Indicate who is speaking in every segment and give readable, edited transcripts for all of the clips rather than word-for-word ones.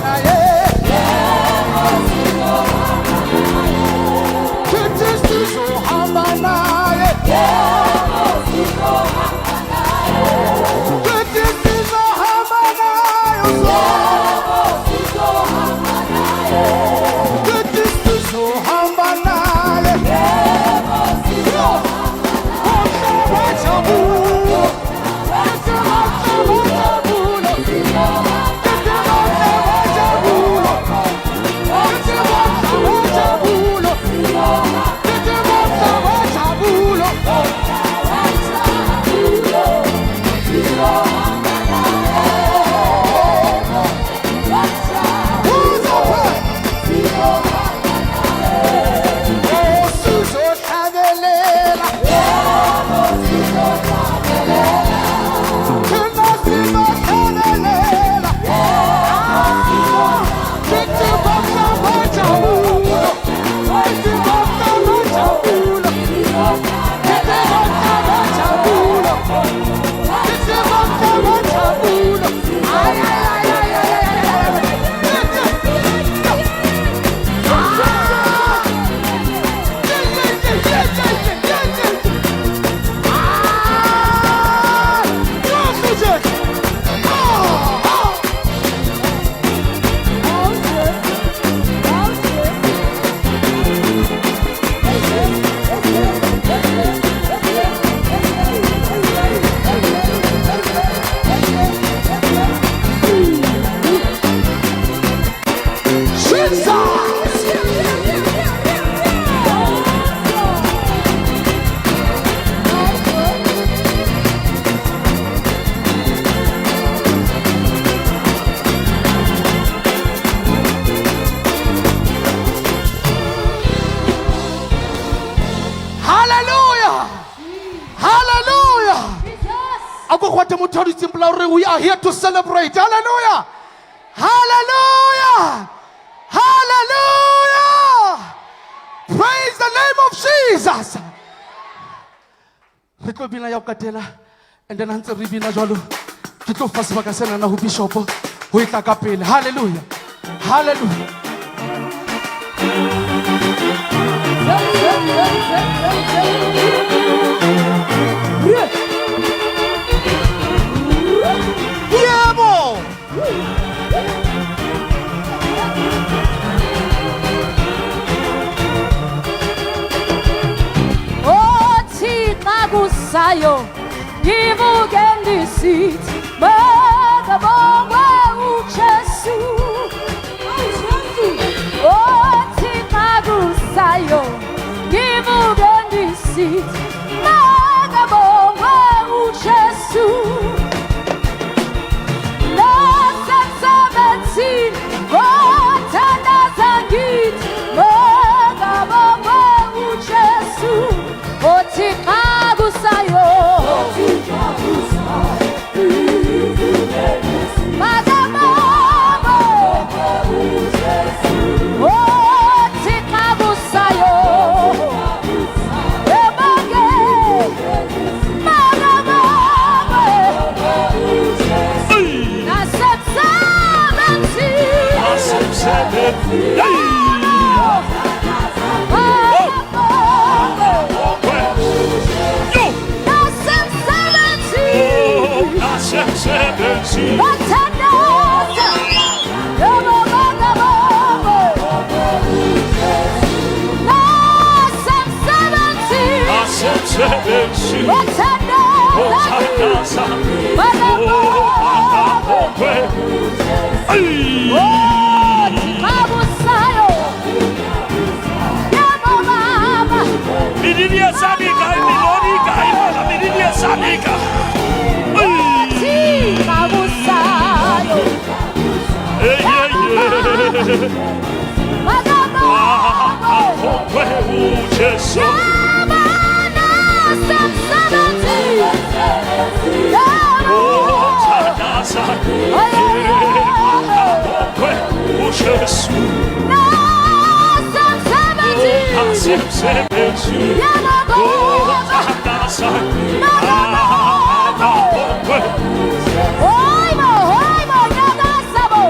Speaker 1: naye. Kithi sizohamba naye. Kithi sizohamba naye. Kithi sizohamba naye. Wajabula. Wajabula. Wajabula. Sizohlabelela. Thina sizohlabelela. Kithi bamnabajabula. Kithi bamnabajabula. Kithi bamnabajabula. Kithi bamnabajabula. Ay, ay, ay, ay, ay, ay, ay, ay. Yeah, yeah, yeah, yeah, yeah, yeah, yeah, yeah. Ah! Yes, ah, ah. Jesus! Hallelujah! Hallelujah! Ako kwate motho a dutseng pela hore we are here to celebrate. Hallelujah! Hallelujah! Hallelujah! Praise the name of Jesus. Re tlo bina ya ho qetela and then ha ntse re bina jwalo ke tlo fa sebaka senana ho bishopo ho e tla ka pele. Hallelujah! Hallelujah! Yebo!
Speaker 2: Othi xa kusayo ngivuke ndisithi makabongwe uJesu. Othi xa kusayo ngivuke ndisithi makabongwe uJesu. Nasemsebenzini ngothandaza ngithi makabongwe uJesu. Othi xa kusayo makabongwe. Othi xa kusayo ebonge makabongwe. Nasemsebenzini makabongwe. Nasemsebenzini bathandaza yebo makabongwe. Nasemsebenzini bathandaza makabongwe. Othi xa kusayo yebo baba. Othi xa kusayo makabongwe. Yebo nasemsebenzini yebo. Nasemsebenzini yebo baba. Makabongwe. Hayibo, hayibo, nyakasabo.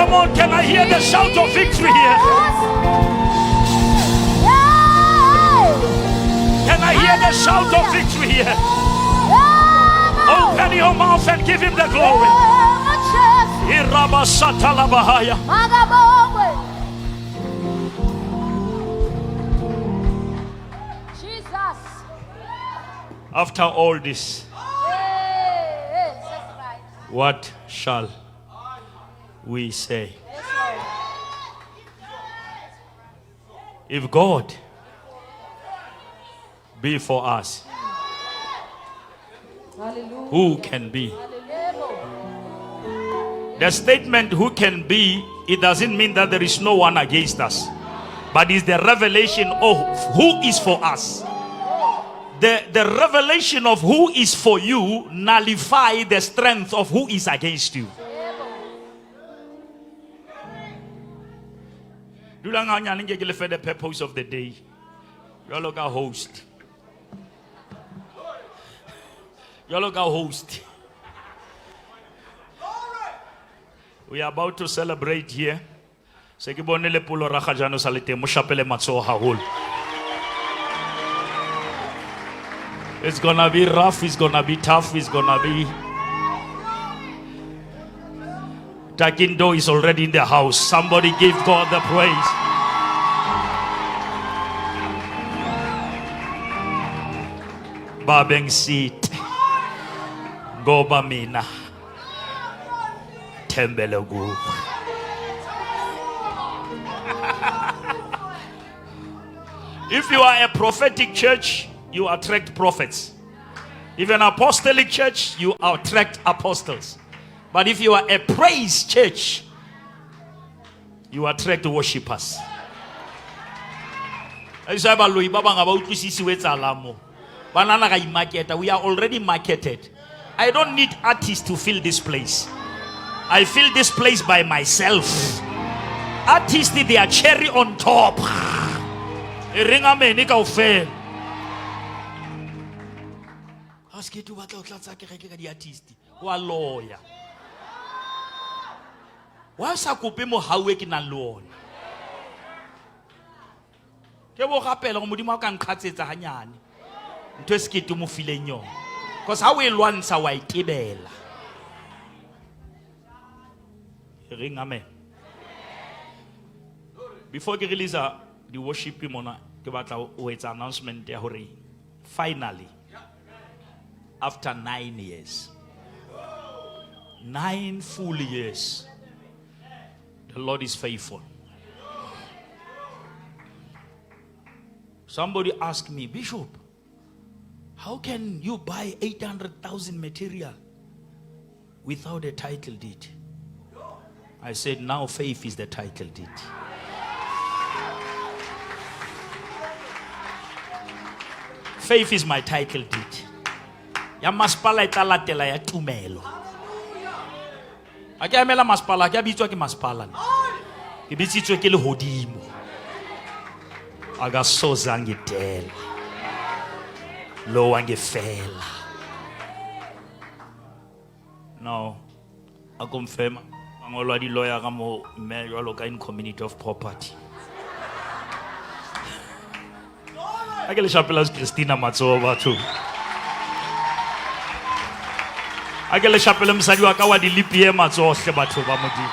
Speaker 2: Come on, can I hear the shout of victory here? Can I hear the shout of victory here? Open your mouth and give him the glory. Irabashatalabahaya.
Speaker 3: Makabongwe. Jesus.
Speaker 2: After all this,
Speaker 3: Hey, hey, that's right.
Speaker 2: what shall we say?
Speaker 3: Yes, Lord.
Speaker 2: If God be for us,
Speaker 3: Hallelujah.
Speaker 2: who can be?
Speaker 3: Yebo.
Speaker 2: The statement who can be, it doesn't mean that there is no one against us, but it's the revelation of who is for us. The revelation of who is for you nullify the strength of who is against you.
Speaker 3: Yebo.
Speaker 2: Dulang hanyane nke ke le fe the purpose of the day. Jwalo ka host. Jwalo ka host. We are about to celebrate here. Se ke bone le polo ra ga jaanong sa le teng, mo shapele matsoho haholo. It's gonna be rough, it's gonna be tough, it's gonna be. Takindo is already in the house. Somebody give God the praise. Babeng seat. Ngoba mina thembele kuwe. If you are a prophetic church, you attract prophets. If you're an apostolic church, you attract apostles. But if you are a praise church, you attract worshippers. Ba baloi ba bangwe ba utlwisise ho etsahalang mo. Ba nahana ra imarketa. We are already marketed. I don't need artists to fill this place. I fill this place by myself. Artists, they are cherry on top. E reng amen kaofela. Ha se ke o batla ho tlatsa kereke ka di-artist. Wa loya. Wa sa kope mohau e ke nang le ona. Ke bo rapela gore Modimo a ka nqhatsetsa hanyane. Ntho e sekete o mo fileng yona. Because ha o e lwantsha wa e tebela. E reng amen. Before ke release the worship mona, ke batla ho etsa announcement ya hore finally, after 9 years, 9 full years, the Lord is faithful. Somebody asked me, Bishop, how can you buy 800,000 material without a title deed? I said, now faith is the title deed. Faith is my title deed. Ya masepala e tla latela ya tumelo. Ha ke emela masepala, ha ke a bitswa ke masepala nna. Ke bitsitswe ke lehodimo. Akasoze angidela. Lo wangifela. No, a confirm mangolo a di-lawyer ka mo mme jwalo ka in community of property. A ke le shapela Christina matsoho batho. A ke le shapele mosadi wa ka wa dilipie matsoho hle batho ba Modimo.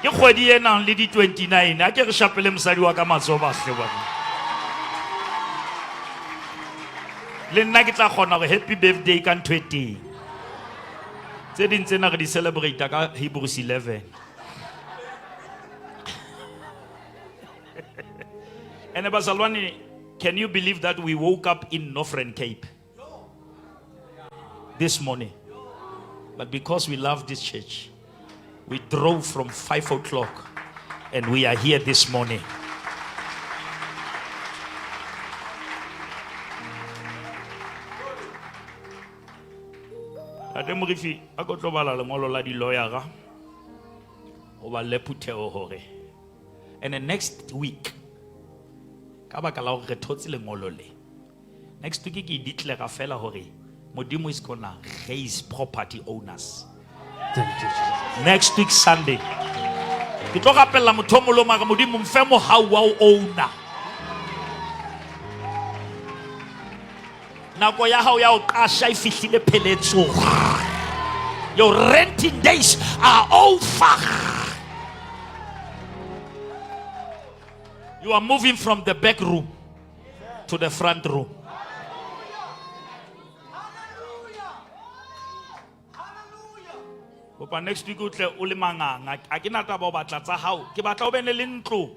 Speaker 2: Ke kgwedi e nang le di 29, a ke re shapele mosadi wa ka matsoho ba hle batho. Le nna ke tla kgona hore happy birthday ka ntho e teng. Tse ding tsena re di celebrate ka Hebrews 11. And bazalwane, can you believe that we woke up in Northern Cape this morning? But because we love this church, we drove from 5 o'clock and we are here this morning. Tate Morifi, a ko tlo bala lengolo la di-lawyer-a, o balle phutheho hore. And then next week, ka baka la hore re thotse lengolo le, next week ke declare fela hore Modimo is gonna raise property owners.
Speaker 1: Thank you, Jesus.
Speaker 2: Next week Sunday. Ke tlo rapella motho o mong le o mong a re, Modimo mfe mohau wa ho owner. Nako ya hao ya ho qasha e fihlile pheletsong. Your renting days are over. You are moving from the back room to the front room. Kopa next week o tle o le manganga. A ke na taba o batla tsa hao. Ke batla o bene le ntlo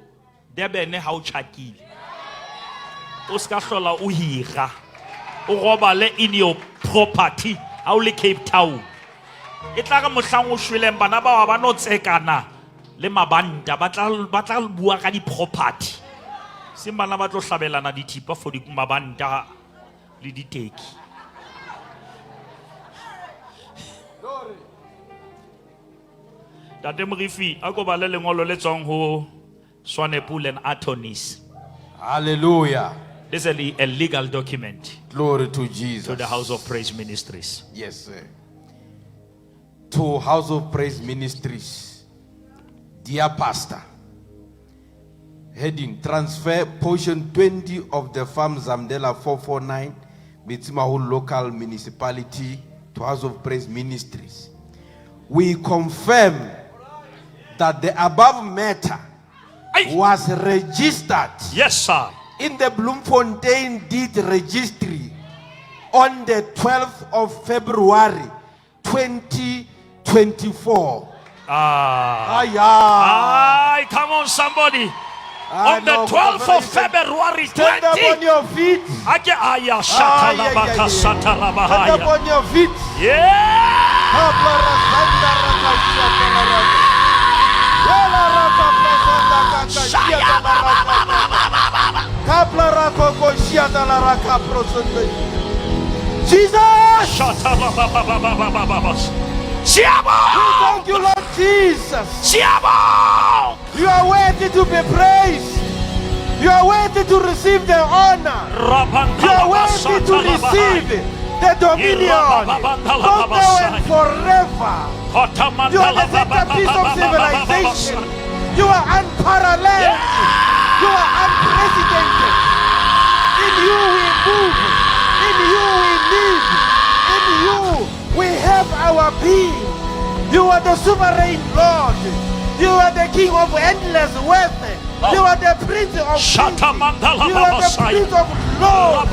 Speaker 2: Durban ha o tjhakile. O ska hlola o hira. O robale in your property ha o le Cape Town. E tla re mohlang o shweleng bana ba ba no tsekana le mabanta ba tla bua ka di-property. Seng bana ba tlo hlabelana dithipa for di mabanta le diteki. Tate Morifi, a ko bale lengolo le tswang ho Swanepoel and Attorneys.
Speaker 4: Hallelujah.
Speaker 2: This is a legal document.
Speaker 4: Glory to Jesus.
Speaker 2: To the House of Praise Ministries.
Speaker 4: Yes, sir. To House of Praise Ministries. Dear Pastor. Heading, transfer portion 20 of the farm Zamdela 449, Metsimaholo Local Municipality to House of Praise Ministries. We confirm that the above matter
Speaker 2: Aye.
Speaker 4: was registered
Speaker 2: Yes, sir.
Speaker 4: in the Bloemfontein Deed Registry on the 12th of February 2024. Aya.
Speaker 2: Aye, come on, somebody.
Speaker 4: I
Speaker 2: On the
Speaker 4: know,
Speaker 2: 12th of
Speaker 4: Stand
Speaker 2: February
Speaker 4: up on
Speaker 2: 20.
Speaker 4: your feet.
Speaker 2: Ake aya
Speaker 4: Ah, yeah,
Speaker 2: shatalabaka
Speaker 4: yeah, yeah. Stand up
Speaker 2: satalabahaya.
Speaker 4: on your feet.
Speaker 2: Yeah.
Speaker 4: Jesus!
Speaker 2: Shatalabababababababas. Siyabonga.
Speaker 4: Thank you, Lord Jesus.
Speaker 2: Siyabonga.
Speaker 4: You are worthy to be praised. You are worthy to receive the honor. You are worthy to receive the dominion, both now and forever. You are the centerpiece of civilization. You are unparalleled. You are unprecedented. In you we move. In you we live. In you we have our being. You are the sovereign Lord. You are the King of endless wealth. You are the Prince of Peace. You are the Prince of Lord.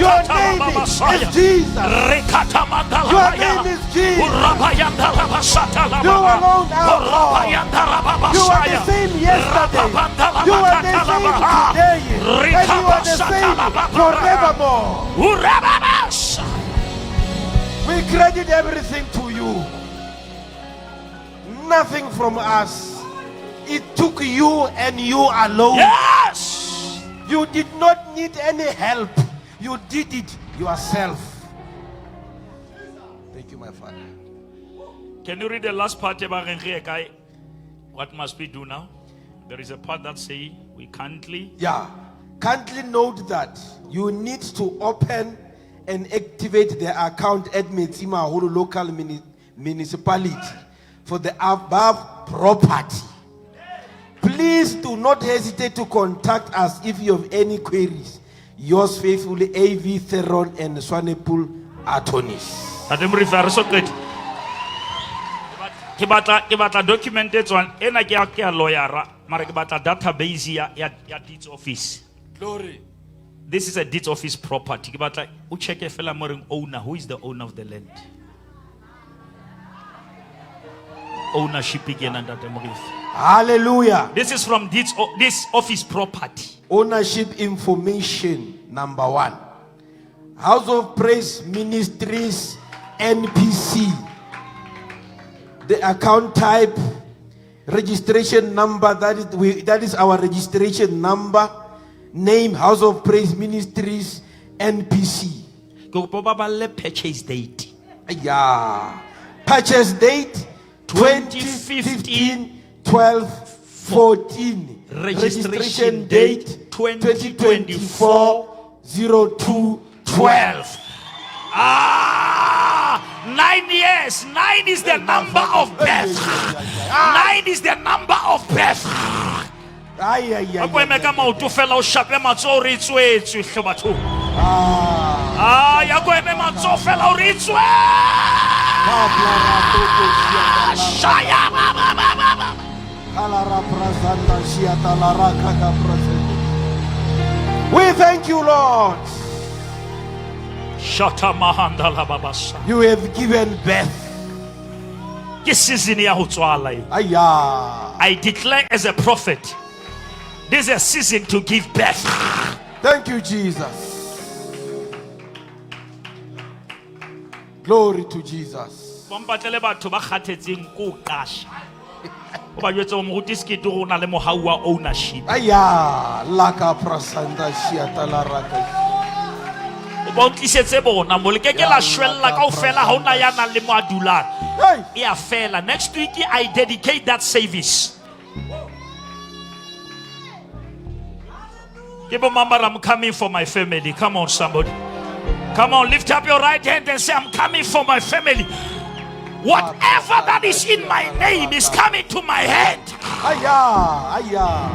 Speaker 4: Your name is Jesus. Your name is Jesus. You alone are God. You are the same yesterday. You are the same today. And you are the same forevermore. We credit everything to you. Nothing from us. It took you and you alone.
Speaker 2: Yes.
Speaker 4: You did not need any help. You did it yourself. Thank you, my father.
Speaker 2: Can you read the last part about Renrie? What must we do now? There is a part that say we kindly.
Speaker 4: Yeah. Kindly note that you need to open and activate the account at Metsimaholo local municipality for the above property. Please do not hesitate to contact us if you have any queries. Yours faithfully, A.V. Theron and Swanepoel Attorneys.
Speaker 2: Tate Morifi, ha re so qete. Ke batla document e tswang ena ke ya lawyer-a, mara ke batla database ya deeds office.
Speaker 1: Glory.
Speaker 2: This is a deeds office property. Ke batla o check fela mo reng owner, who is the owner of the land? Ownership ke ena, Ntate Morifi.
Speaker 4: Hallelujah.
Speaker 2: This is from this office property.
Speaker 4: Ownership information number 1. House of Praise Ministries NPC. The account type, registration number, that is our registration number. Name House of Praise Ministries NPC.
Speaker 2: Ke kopa ba balle purchase date.
Speaker 4: Yeah. Purchase date 2015 12 14.
Speaker 2: Registration
Speaker 4: Registration
Speaker 2: date
Speaker 4: date 2024 02 12.
Speaker 2: 12. 9 years. 9 is the number of birth. 9 is the number of birth.
Speaker 4: Ai, ai, ai,
Speaker 2: A ko eme
Speaker 4: ai,
Speaker 2: ka
Speaker 4: ai,
Speaker 2: maoto fela o shape matsoho re tswetswe hle bathong.
Speaker 4: Ah.
Speaker 2: Ai, a ko eme matsoho fela o re tswe. Shaya ba ba ba ba ba.
Speaker 4: We thank you, Lord.
Speaker 2: Shata mahanda la babasa.
Speaker 4: You have given birth.
Speaker 2: Ke season ya ho tswala e.
Speaker 4: Aya.
Speaker 2: I declare as a prophet, this is a season to give birth.
Speaker 4: Thank you, Jesus. Glory to Jesus.
Speaker 2: Ba mpatlele batho ba kgathetseng ko o qasha. O ba jwetse hore moruti Sekete o na le mohau wa ownership.
Speaker 4: Aya. Laka prasanda shiata la raka.
Speaker 2: O ba o tlisetse bona mo le ke ke la shwella kaofela ha ona ya nang le mo a dulang.
Speaker 4: Hey.
Speaker 2: E a fela. Next week I dedicate that service. Ke bo mama, I'm coming for my family. Come on, somebody. Come on, lift up your right hand and say, I'm coming for my family. Whatever that is in my name is coming to my hand.
Speaker 4: Aya. Aya.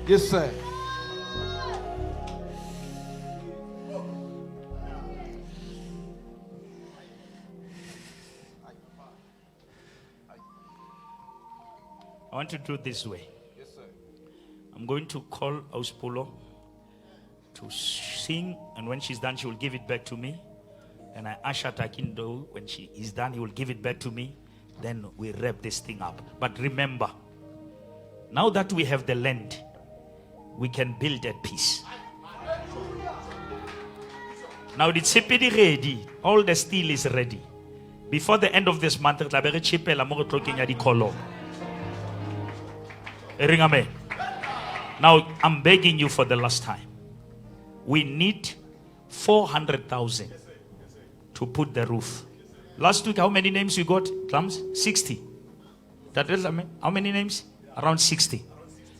Speaker 4: Yes, sir.
Speaker 2: I want to do it this way. I'm going to call Auspulo to sing, and when she's done, she will give it back to me. And I usher Takindo. When she is done, he will give it back to me. Then we wrap this thing up. But remember, now that we have the land, we can build at peace. Now the tshepe di ready. All the steel is ready. Before the end of this month, re tla be re tjhepela mo re tlo kenya di-column. E reng amen. Now, I'm begging you for the last time. We need 400,000 to put the roof. Last week, how many names you got? Clams? 60. That is, I mean, how many names? Around 60.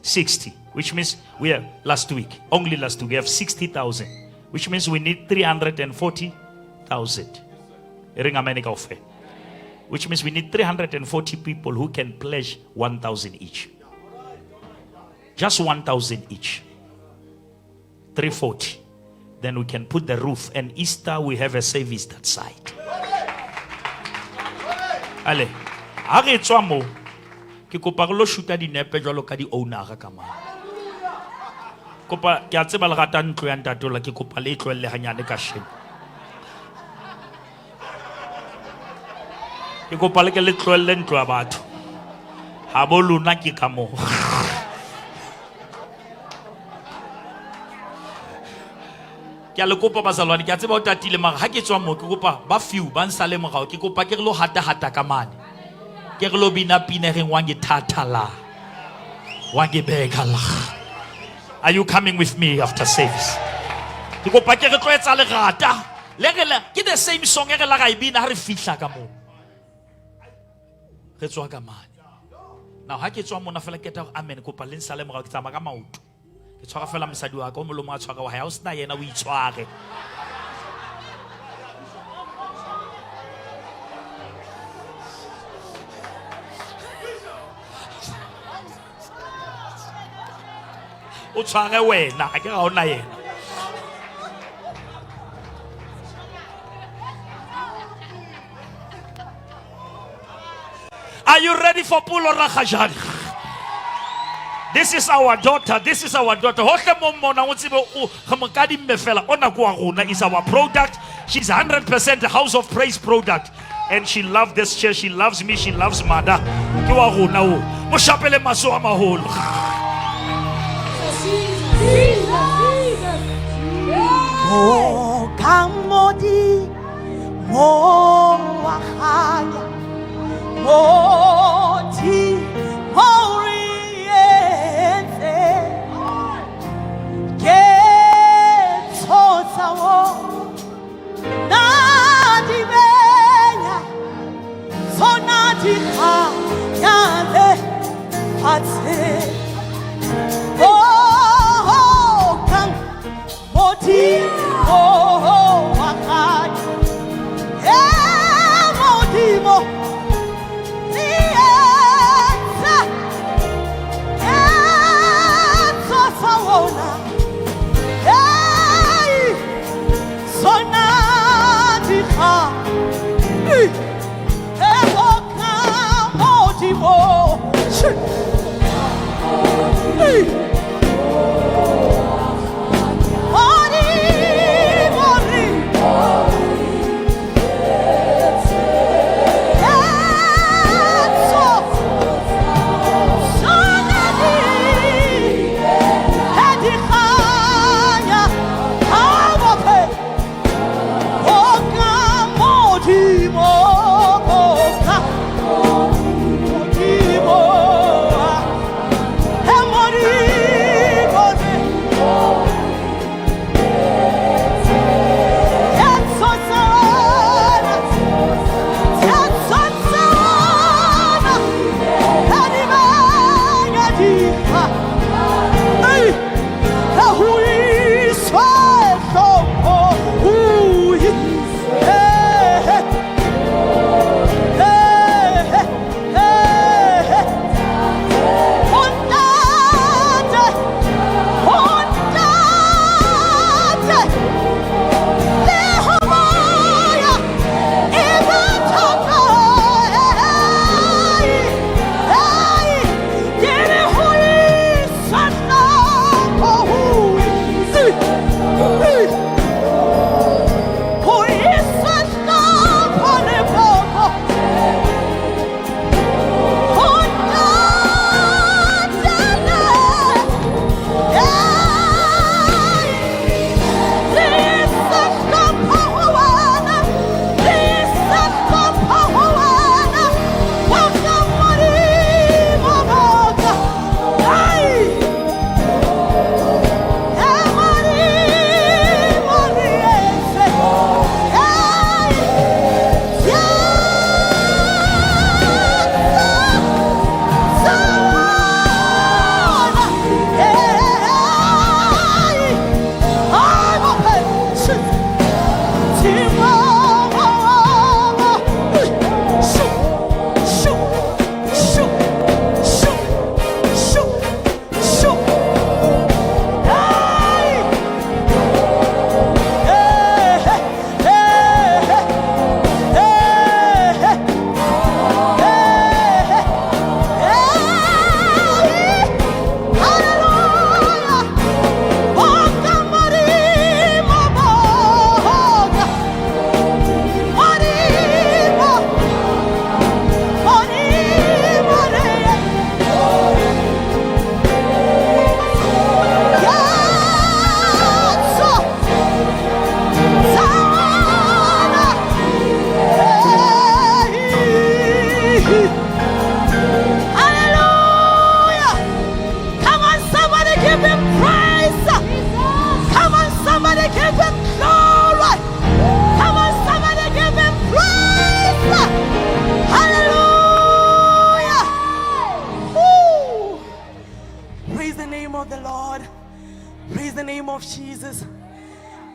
Speaker 2: 60, which means we have last week, only last week, we have 60,000, which means we need 340,000. E reng amen kaofela. Which means we need 340 people who can pledge 1,000 each. Just 1,000 each. 340. Then we can put the roof. And Easter, we have a service that side. Ale, ha re tswa mo, ke kopa re lo shoota dinepe jwalo ka di-owner ka mane. Kopa, ke a tseba le rata ntlo ya ntate ola, ke kopa le e tlohelle hanyane ka sheno. Ke kopa le ke le tlohelle ntlo ya batho. Ha bo lona ke ka moo. Ke a le kopa bazalwane, ke a tseba o tatile mara ha ke tswa moo ke kopa ba few ba nsale morao, ke kopa ke re lo hata-hata ka mane. Ke re lo bina pina e reng wangithatha la. Wangibeka la. Are you coming with me after service? Ke kopa ke re tlo etsa lerata. Le re le ke the same song e re la ra e bina ha re fihla ka moo. Re tswa ka mane. Now ha ke tswa mona fela ke eta hore amen kopa le nsale morao ke tsamaya ka maoto. Ke tshwara fela mosadi wa ka o molomo a tshwara wa hae ha o sena yena o itshware. O tshware wena ha ke ra ona yena. Are you ready for Pulo Rakgajane? This is our daughter. This is our daughter. Hohle mo mmona o tsebe o re mo kadimme fela. Ona ke wa rona is our product. She's 100% House of Praise product. And she loved this church. She loves me. She loves mother. Ke wa rona o. Mo shapele matsoho a maholo.
Speaker 3: Jesus, Jesus.
Speaker 5: Oh, kamodi mo wa kganya mo thi mo re entse ke tshotsa wo na di benya tsona di kganya le fatshe. Oh, kang modimo wa kganya.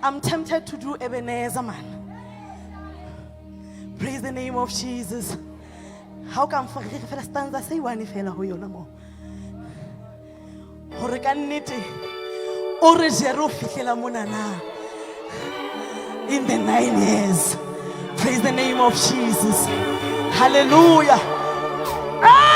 Speaker 5: I'm tempted to do Ebenezer, man. Praise the name of Jesus. How come for fela stanza se one fela ho yona mo? Hore ka nnete o re jere ho fihlela mona na. In the 9 years. Praise the name of Jesus. Hallelujah. Amen.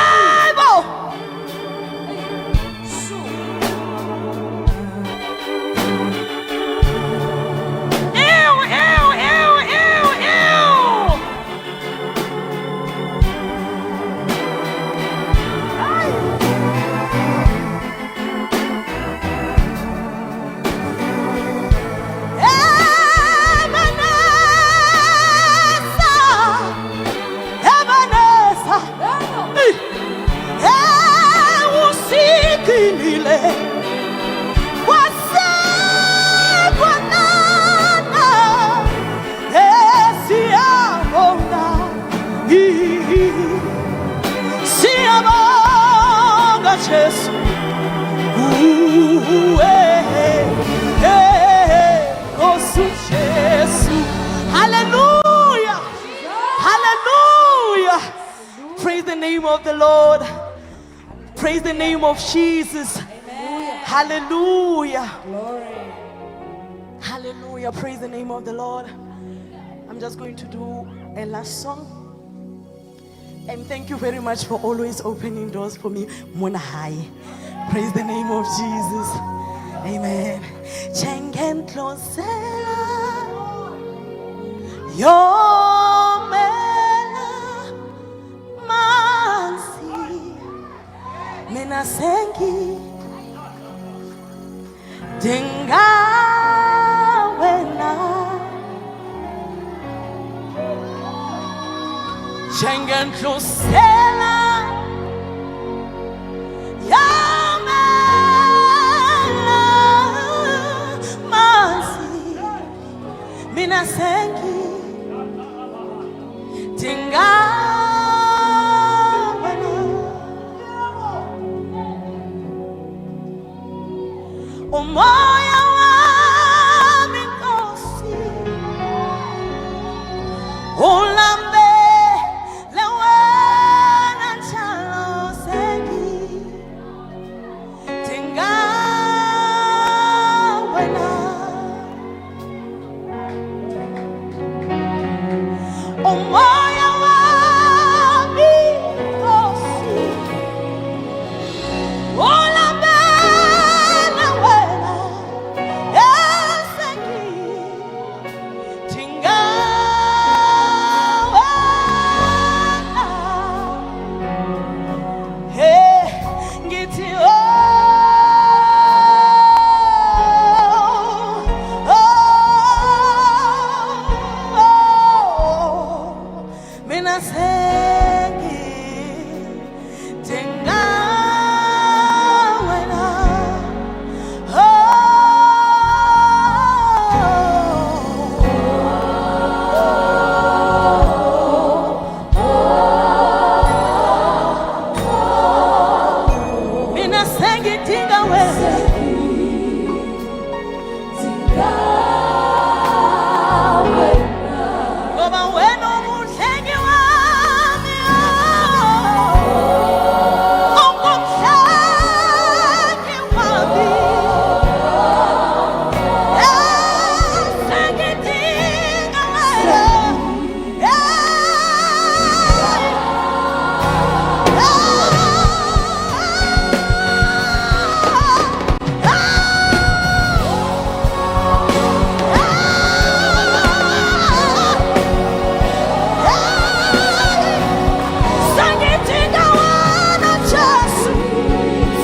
Speaker 5: Hallelujah. Hallelujah. Praise the name of the Lord. Praise the name of Jesus. Hallelujah. Glory. Hallelujah. Praise the name of the Lord. I'm just going to do a last song. And thank you very much for always opening doors for me. Mona hai. Praise the name of Jesus. Amen. Yomela mansi mina sengi dinga wena njengendlusela yomela mansi mina sengi dinga wena. Umoya wami Nkosi ulambele wena njalo sengidinga wena. Umoya wami Nkosi ulambele wena esengidinga wena. Hey, ngithi oh, oh, oh, mina sengidinga wena. Oh. Mina sengidinga wena. Ngoba wena umhlengi wami, ungumhlengi wami. Sengidinga wena. Sengidinga wena Jesu.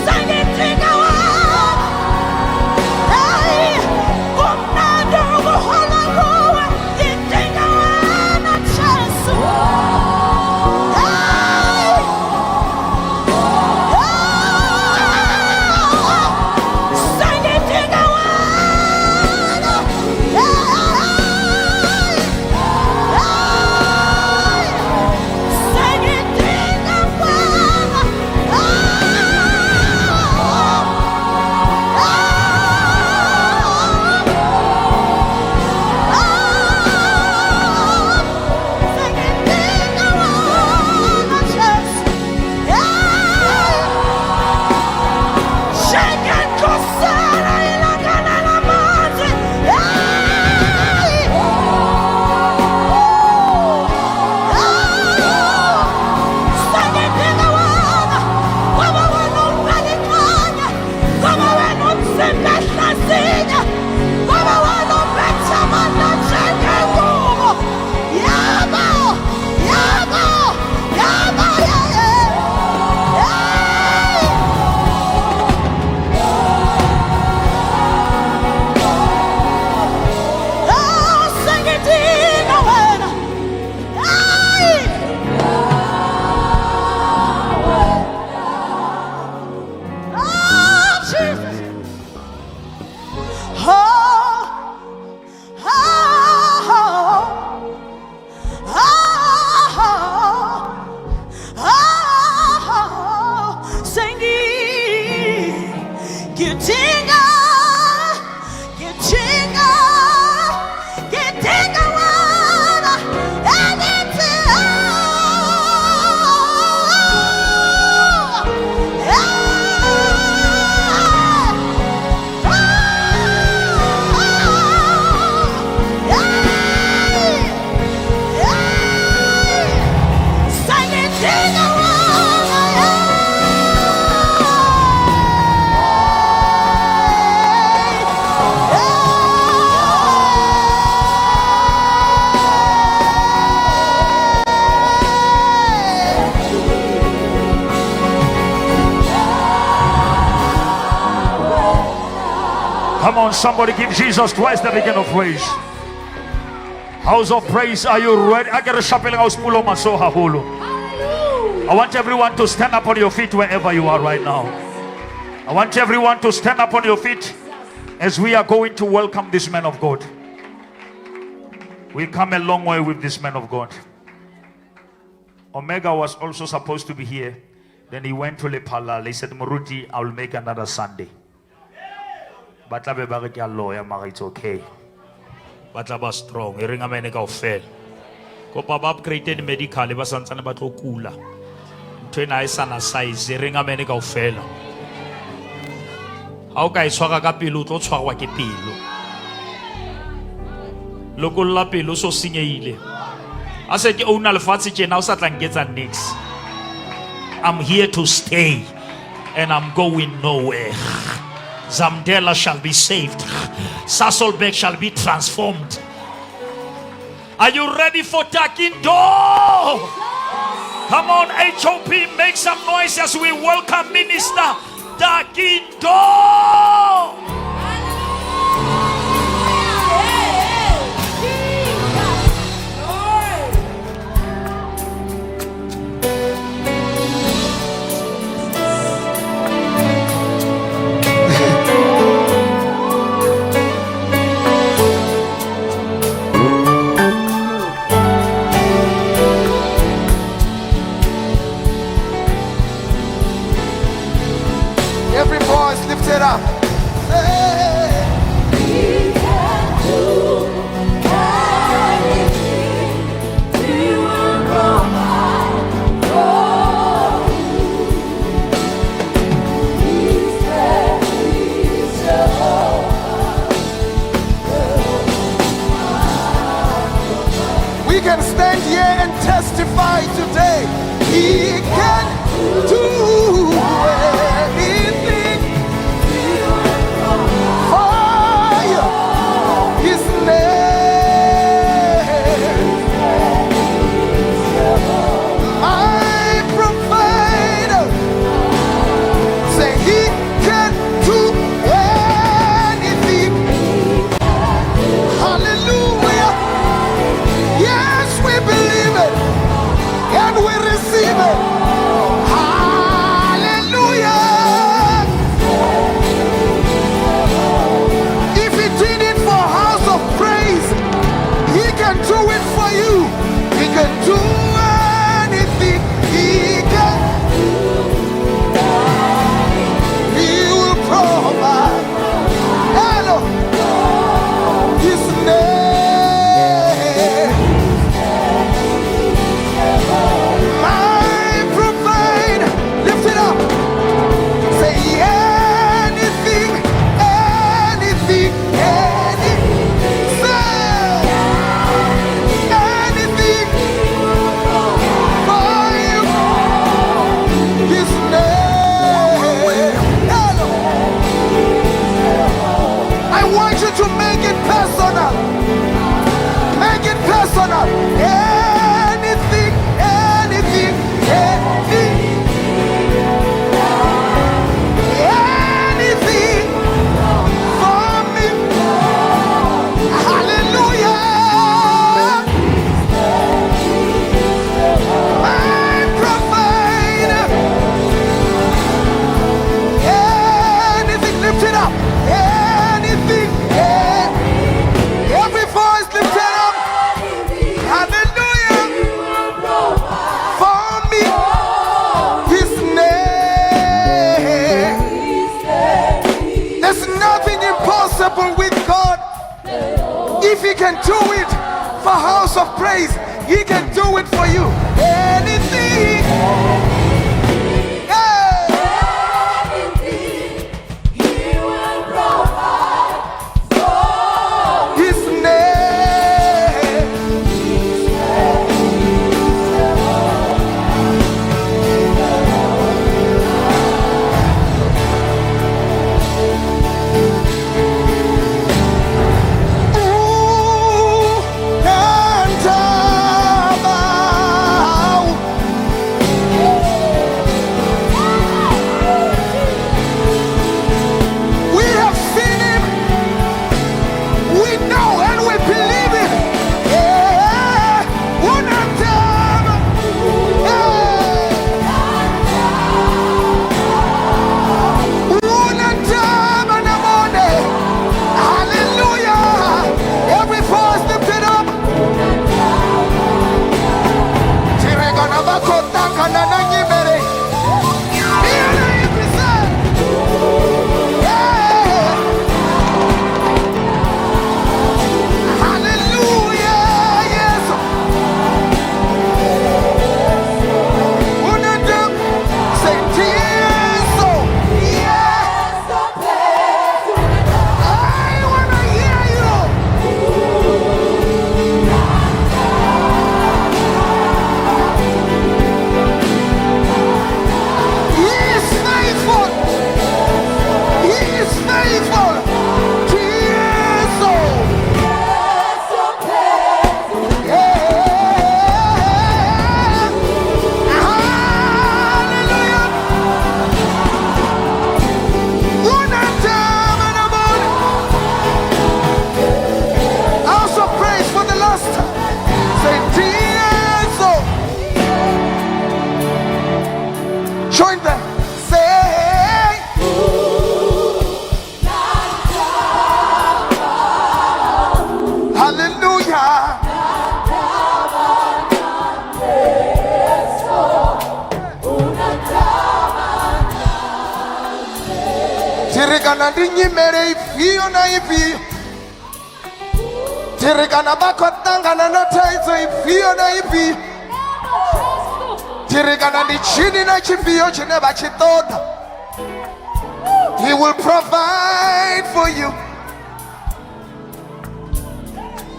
Speaker 5: Sengidinga wena. Hey, kumnandi ukuhola kuwe. Ngidinga wena Jesu. Hey. Sengidinga wena. Hey. Hey. Sengidinga wena. Sengidinga wena Jesu. Shengenhlosela ilangana lamanzi. Hey! Sengidinga wena, ngoba wena uqala, ngoba wena umzimba ehlazinya, ngoba wena uphethe amandla njengengubo. Yabo, yabo, yabo, yeah. Hey! Oh, sengidinga wena. Hey! Oh, Jesus. Oh, oh, oh, oh, sengidinga, ngidinga, ngidinga wena. Engithi, oh, yeah.
Speaker 2: Come on, somebody give Jesus twice the beginning of praise. House of praise, are you ready? I get a shopping house pulo maso haholo. I want everyone to stand up on your feet wherever you are right now. I want everyone to stand up on your feet as we are going to welcome this man of God. We come a long way with this man of God. Omega was also supposed to be here. Then he went to Lephalale. He said, Moruti, I will make another Sunday. Ba tla be ba re ke a loya mara it's okay. Ba tla ba strong. E reng amene kaofela. Kopa ba upgraded medical ba santsane ba tlo kula. Ntho ena ha e sana size. E reng amene kaofela. Ha o ka e tshwara ka pelo o tlo tshwarwa ke pelo. Lokolla pelo o so senyehile. A se ke owner lefatshe tjena o sa tla nketsa nix. I'm here to stay and I'm going nowhere. Zamdela shall be saved. Sasolburg shall be transformed. Are you ready for Takindo? Come on, HOP, make some noise as we welcome Minister Takindo.
Speaker 4: Every voice lifted up. Hey.
Speaker 3: He can do anything. He will provide for you. His name is Jehovah.
Speaker 4: We can stand here and testify today. He can do anything. Fire His name. My provider. Say he can do anything. Hallelujah. Yes, we believe it and we receive it. Hallelujah. If he did it for House of Praise, he can do it for you. He can do anything. He can. He will provide. Hello. His name. My provider. Lift it up. Say anything, anything, anything. Say anything for you. His name. Hello. I want you to make it personal. Make it personal. Anything, anything, anything. Anything for me. Hallelujah. My provider. Anything, lift it up. Anything, every voice lifted up. Hallelujah. For me, His name. There's nothing impossible with God. If He can do it for House of Praise, He can do it for you. Anything. Yeah.
Speaker 3: Anything He will provide for
Speaker 4: His name. Ooh, and Thi kana ndi nyimele ifhio na ifhio. Thi kana vha khou ṱangana na thaidzo ifhio na ifhio. Thi kana ndi tshini na tshifhio tshine vha tshi ṱoḓa. He will provide for you.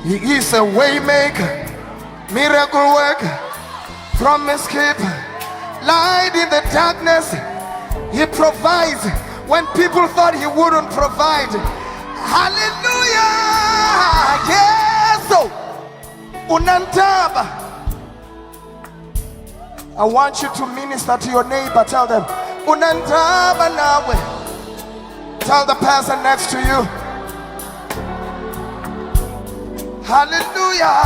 Speaker 4: He is a way maker, miracle worker, promise keeper, light in the darkness. He provides when people thought he wouldn't provide. Hallelujah! Yes! Unantaba. I want you to minister to your neighbor. Tell them, Unantaba nawe. Tell the person next to you. Hallelujah.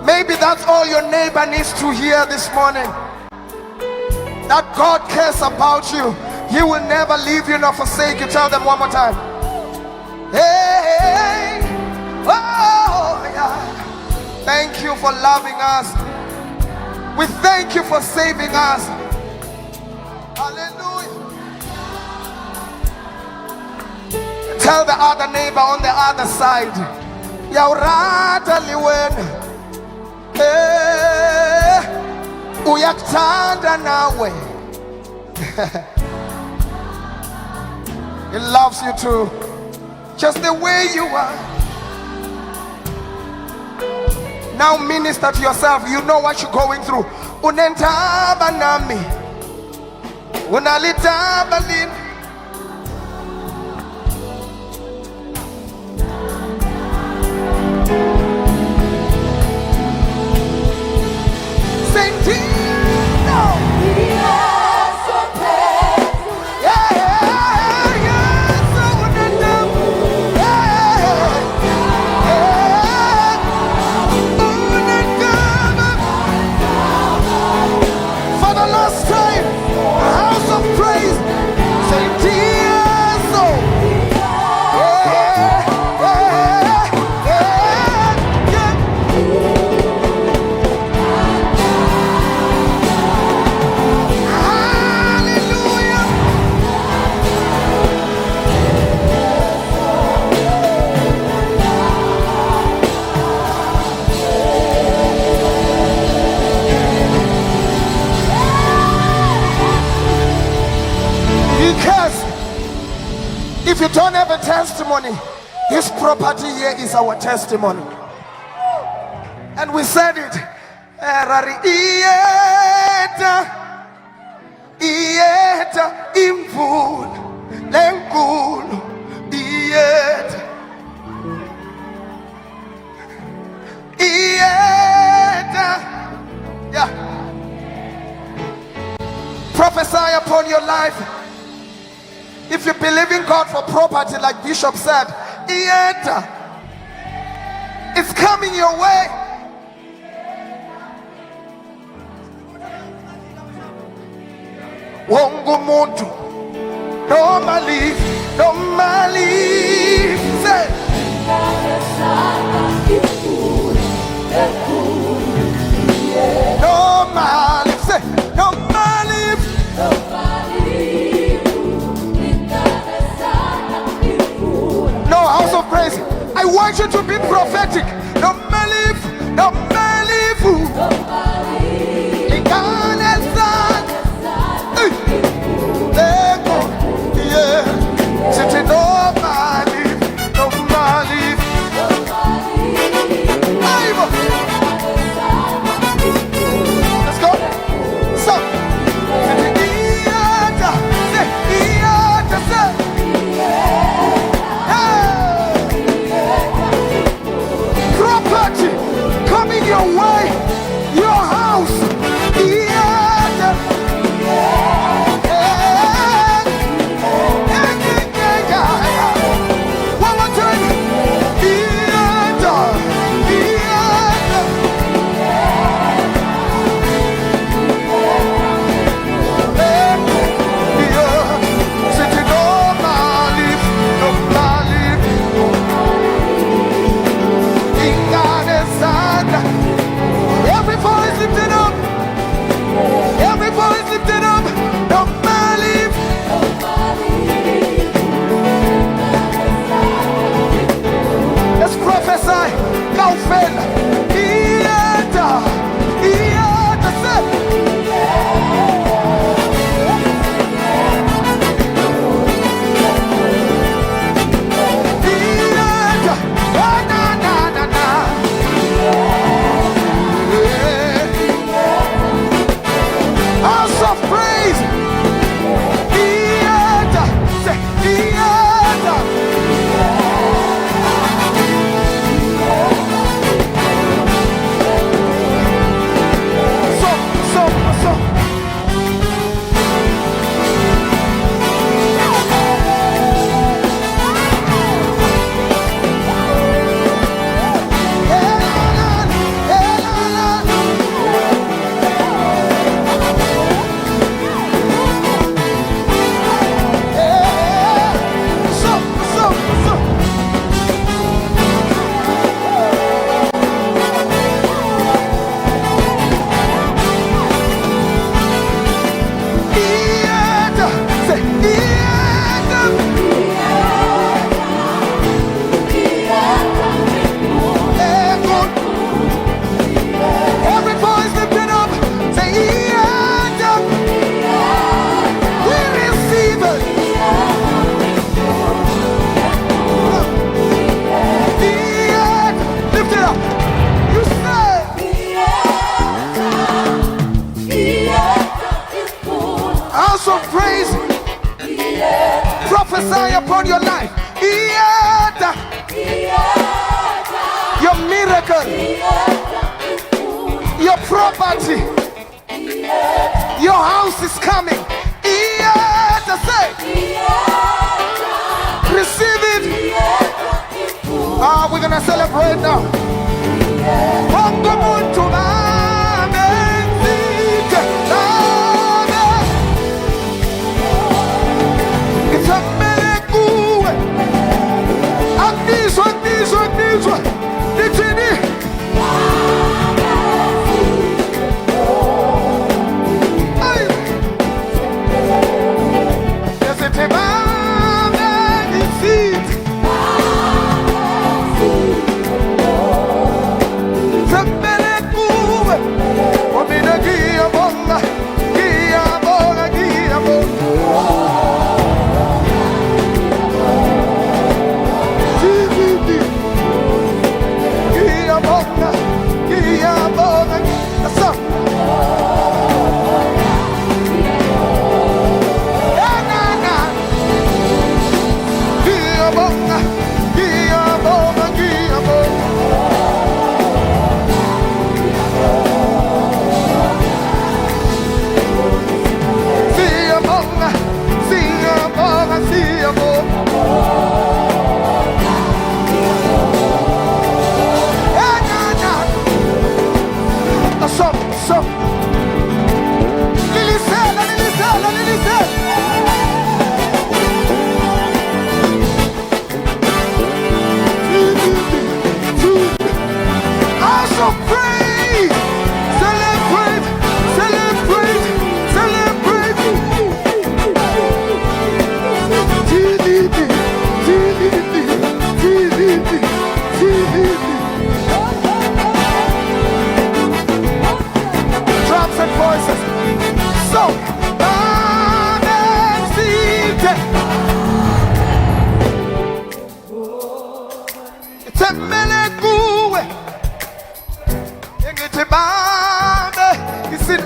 Speaker 4: Maybe that's all your neighbor needs to hear this morning. That God cares about you. He will never leave you nor forsake you. Tell them one more time. Hey, oh, yeah. Thank you for loving us. We thank you for saving us. Hallelujah. Tell the other neighbor on the other side. Yaurata liwena. Eh, uyakuthanda nawe. He loves you too. Just the way you are. Now minister to yourself. You know what you're going through. Unentaba nami. Unalitaba lini. Sentino. Yeah, yeah, so unentaba. Yeah, yeah. Unentaba. For the last time, house of praise. Say, Tieso. Yeah. Hallelujah. Because if you don't have a testimony, this property here is our testimony. And we said it. Ra re iyeta, iyeta imvula lenkulu iyeta. Iyeta. Yeah. Prophesy upon your life. If you believe in God for property, like Bishop said, iyeta. It's coming your way. Wonke umuntu noma live noma live. Say, noma live. Say, noma live. No, house of praise. I want you to be prophetic. Noma live, noma live. Ingane Hey. Lego, yeah. Sithi noma live, noma live. Hayibo. Let's go. So, sithi iyeta, say iyeta, say. Hey. Property.
Speaker 1: House of praise, prophesy upon your life. Your miracle, your property, your house is coming. Say, receive it. We're gonna celebrate now.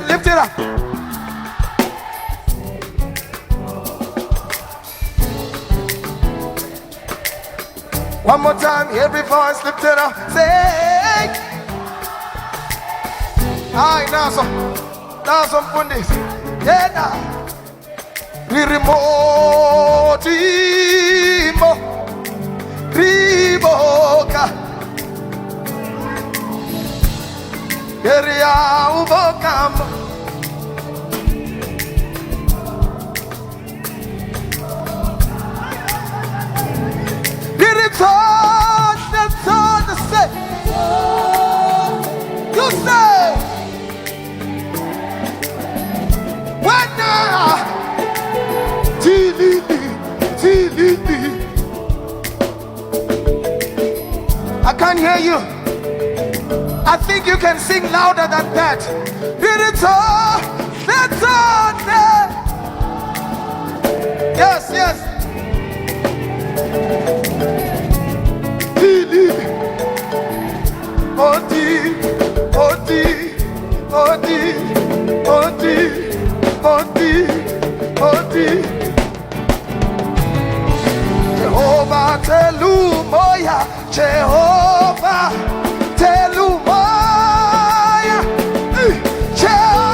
Speaker 1: Lift it up. One more time, every voice lift it up. Say, I now some fundis. Yeah, Rimotimo, Riboka. Area ubokam. Say, you say, when I can't hear you. I think you can sing louder than that. Yes, yes. Odi, odi, odi, odi, odi, odi. Jehovah telumoya, Jehovah telumoya, Jehovah.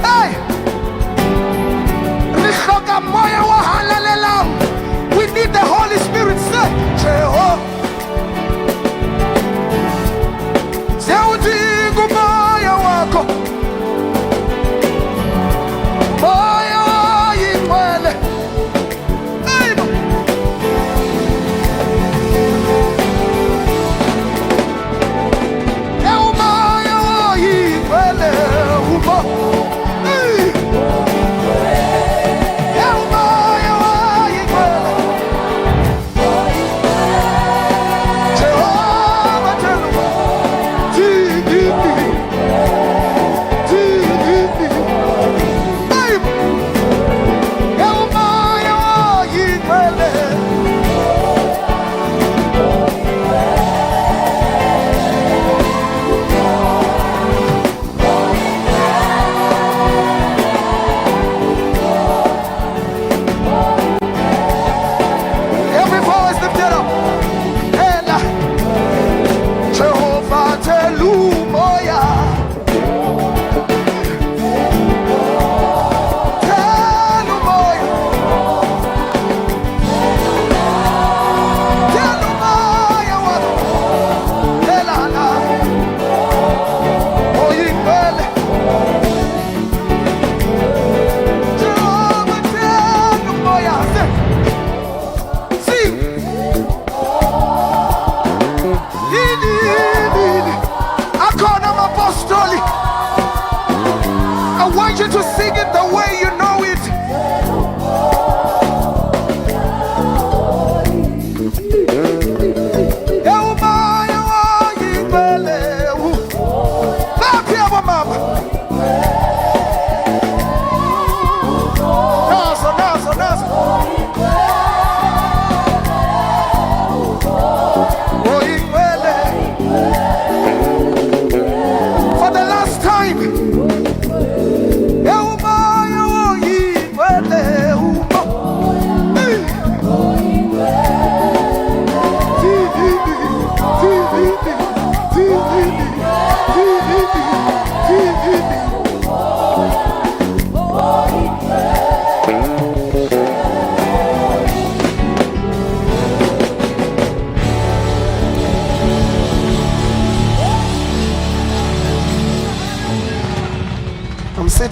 Speaker 1: Hey. We need the Holy Spirit. Say, Jehovah.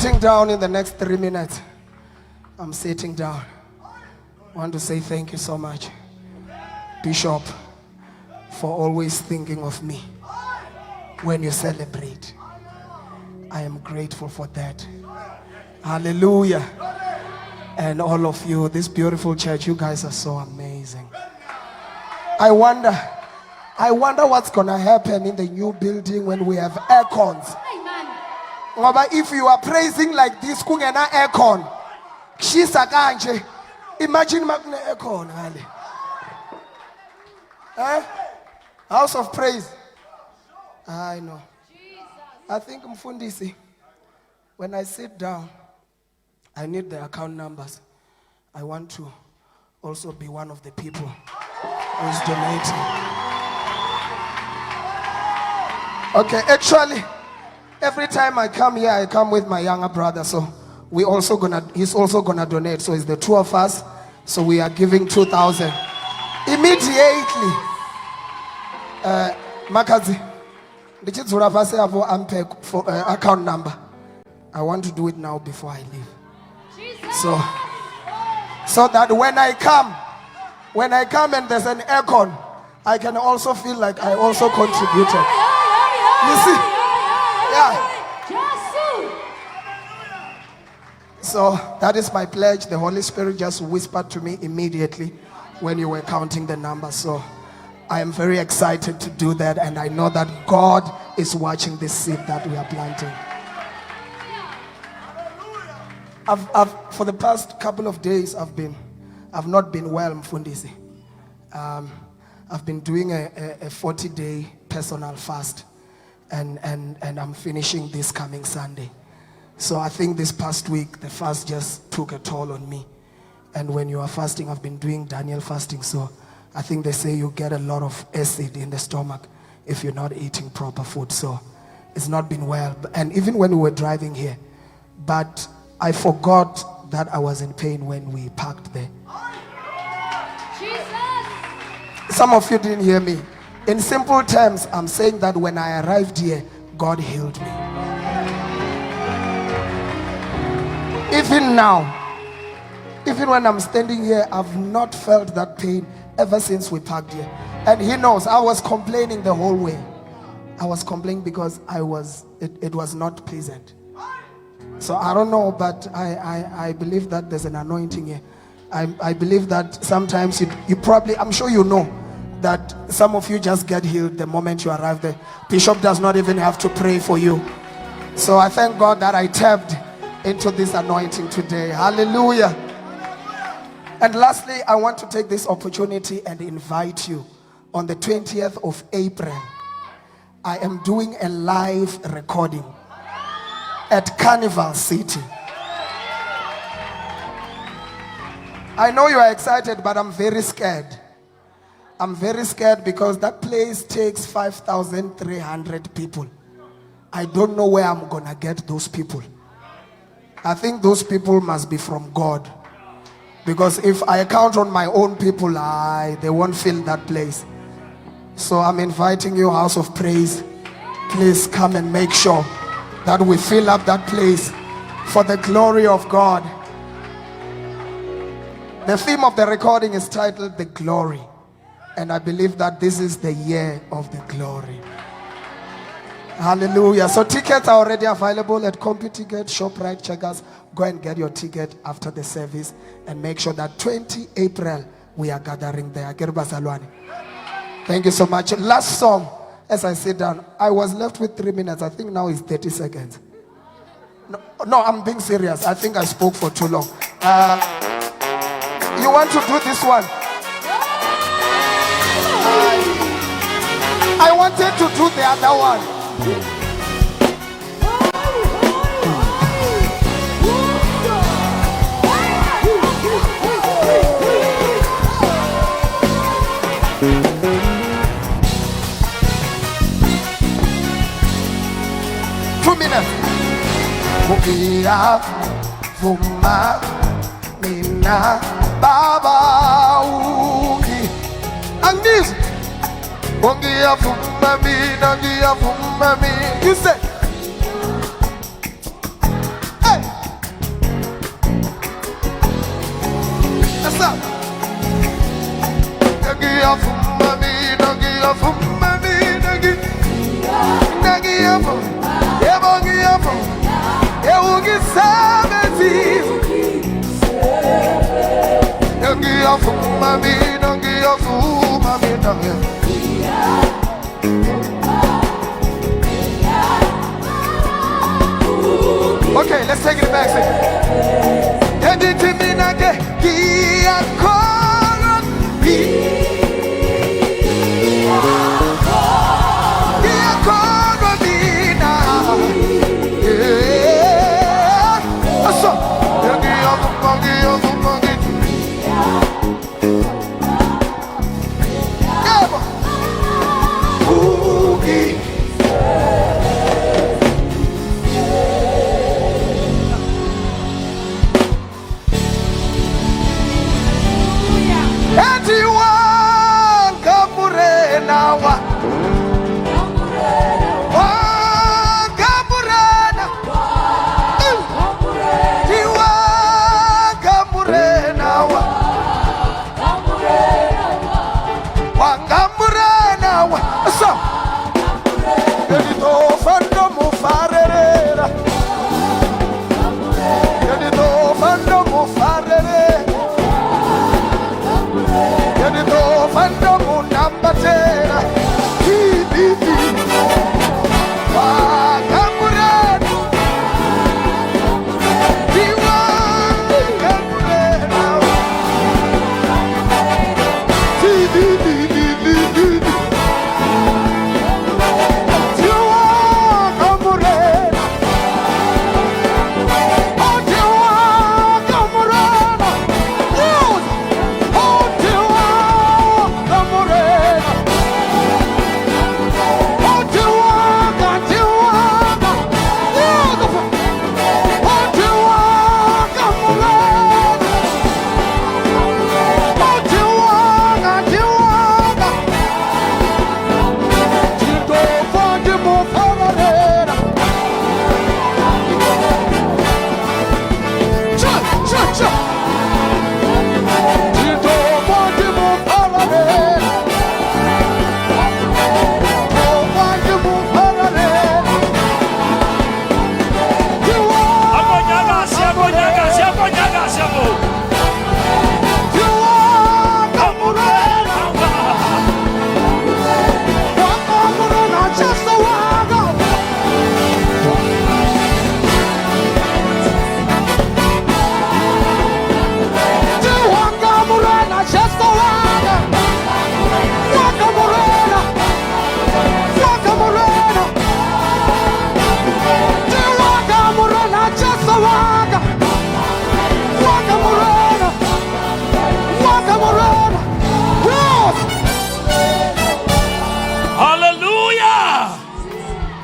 Speaker 4: sitting down in the next 3 minutes. I'm sitting down. I want to say thank you so much, Bishop, for always thinking of me when you celebrate. I am grateful for that. Hallelujah. And all of you, this beautiful church, you guys are so amazing. I wonder what's going to happen in the new building when we have aircons. Ngoba if you are praising like this, kungena aircon. Kushisa kanje. Imagine makune aircon ngale. House of praise. I know. I think Mfundisi, when I sit down, I need the account numbers. I want to also be one of the people who is donating. Okay, actually, every time I come here, I come with my younger brother. So he's also going to donate. So it's the two of us. So we are giving 2,000. Immediately. Makazi, ndichidzula fasi apo ampe for account number. I want to do it now before I leave. So that when I come and there's an aircon, I can also feel like I also contributed. You see? Yeah. So that is my pledge. The Holy Spirit just whispered to me immediately when you were counting the numbers. So I am very excited to do that, and I know that God is watching this seed that we are planting. For the past couple of days, I've not been well, Mfundisi. I've been doing a 40-day personal fast, and I'm finishing this coming Sunday. So I think this past week, the fast just took a toll on me. And when you are fasting, I've been doing Daniel fasting, so I think they say you get a lot of acid in the stomach if you're not eating proper food. So it's not been well. And even when we were driving here, but I forgot that I was in pain when we parked there.
Speaker 3: Jesus.
Speaker 4: Some of you didn't hear me. In simple terms, I'm saying that when I arrived here, God healed me. Even now, even when I'm standing here, I've not felt that pain ever since we parked here. And he knows I was complaining the whole way. I was complaining because it was not pleasant. So I don't know, but I believe that there's an anointing here. I believe that sometimes you, you probably, I'm sure you know, that some of you just get healed the moment you arrive there. Bishop does not even have to pray for you. So I thank God that I tapped into this anointing today. Hallelujah. And lastly, I want to take this opportunity and invite you on the 20th of April. I am doing a live recording at Carnival City. I know you are excited, but I'm very scared. I'm very scared because that place takes 5,300 people. I don't know where I'm going to get those people. I think those people must be from God. Because if I count on my own people, they won't fill that place. So I'm inviting you, House of Praise. Please come and make sure that we fill up that place for the glory of God. The theme of the recording is titled The Glory. And I believe that this is the year of the glory. Hallelujah. So tickets are already available at CompuTicket, ShopRite, Checkers. Go and get your ticket after the service and make sure that 20 April we are gathering there. Thank you so much. Last song, as I sit down, I was left with 3 minutes. I think now it's 30 seconds. No, no, I'm being serious. I think I spoke for too long. You want to do this one? I wanted to do the other one. 2 minutes. Vuma mina baba ungi angizwa. Ngiyavuma mina, ngiyavuma mina. You say, hey. What's up? Ngiyavuma mina, ngiyavuma mina, ngiyavuma. Yebo ngiyavuma. Ewungisebenzise. Ngiyavuma mina, ngiyavuma mina. Okay, let's take it back. Endithi mina ke ngiyakholwa, ngiyakholwa mina. Yeah. So, ngiyavuma, ngiyavuma ngithi. Yebo. Uki.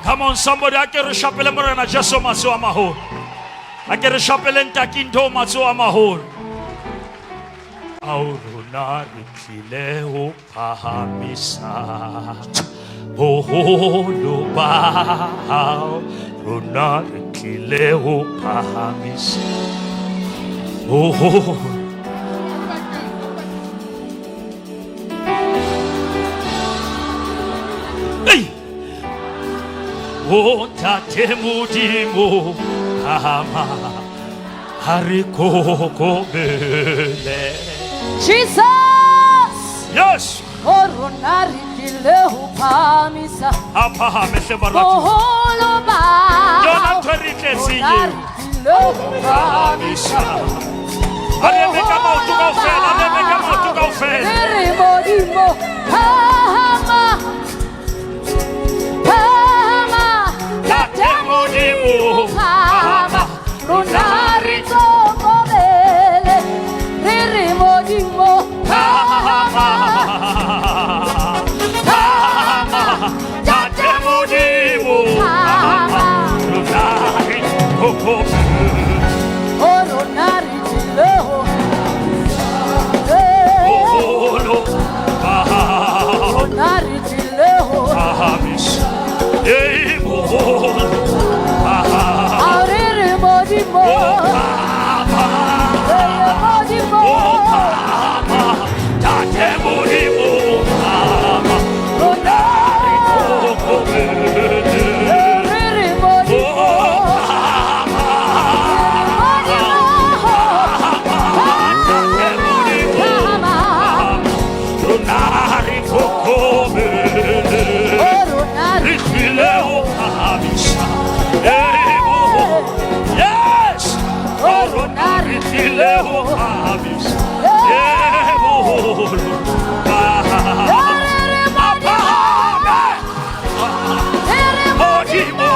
Speaker 2: Come on, somebody, a ke re shapele Morena Jesu matsoho a maholo. A ke re shapele Ntakinto matsoho a maholo. Ao rona re tlile ho phahamisa boholo ba hao. Rona re tlile ho phahamisa boholo. O Ntate Modimo phahama ha re kokobele.
Speaker 3: Jesus.
Speaker 2: Yes.
Speaker 3: O rona re tlile ho phahamisa
Speaker 2: A phahame hle barati.
Speaker 3: boholo ba
Speaker 2: Ke yona ntho e re tletseng
Speaker 3: Rona
Speaker 2: eo.
Speaker 3: re tlile ho phahamisa
Speaker 2: A re eme ka maoto kaofela, a re eme ka maoto kaofela.
Speaker 3: Re re Modimo phahama, phahama,
Speaker 2: Ntate Modimo
Speaker 3: phahama, rona re kokobele. Re re Modimo
Speaker 2: phahama, phahama, Ntate Modimo phahama, rona re kokobele.
Speaker 3: O rona re tlile ho
Speaker 2: Boholo ba hao.
Speaker 3: Rona
Speaker 2: tlile ho phahamisa e boholo ba hao. A phahame hodimo.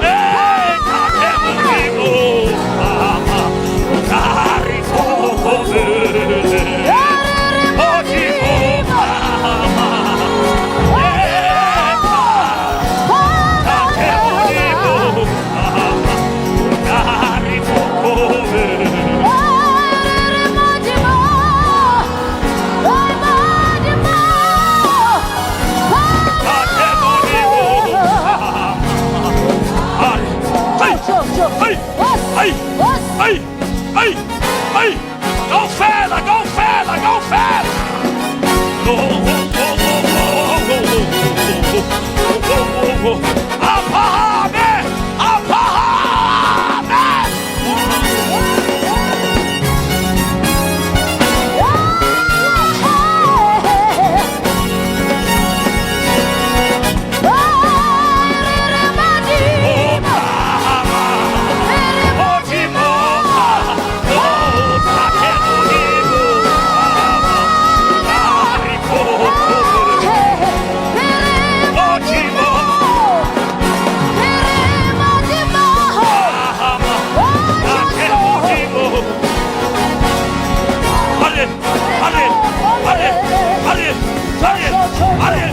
Speaker 2: Eh, Ntate Modimo, phahama, o tla re kokobele. Hodimo, phahama. Eh, Ntate Modimo, phahama, o tla re kokobele. Ntate Modimo, phahama. Hey, hey, hey, hey, hey, hey. Kaofela, kaofela, kaofela. Oh, oh, oh, oh, oh, oh, oh, oh, oh, oh. A phahame, a phahame. Oh, phahama. Hodimo, oh, Ntate Modimo, phahama, o tla re kokobele. Hodimo, phahama, Ntate Modimo. Hare, hare, hare, hare, hare, hare.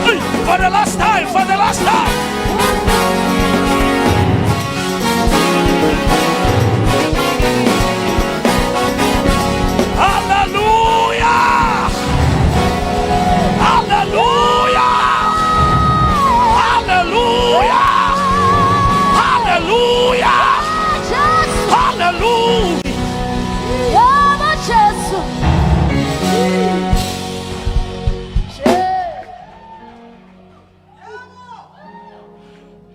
Speaker 2: Hey, for the last time, for the last time. Hallelujah! Hallelujah! Hallelujah! Hallelujah! Hallelujah!
Speaker 3: Jesu.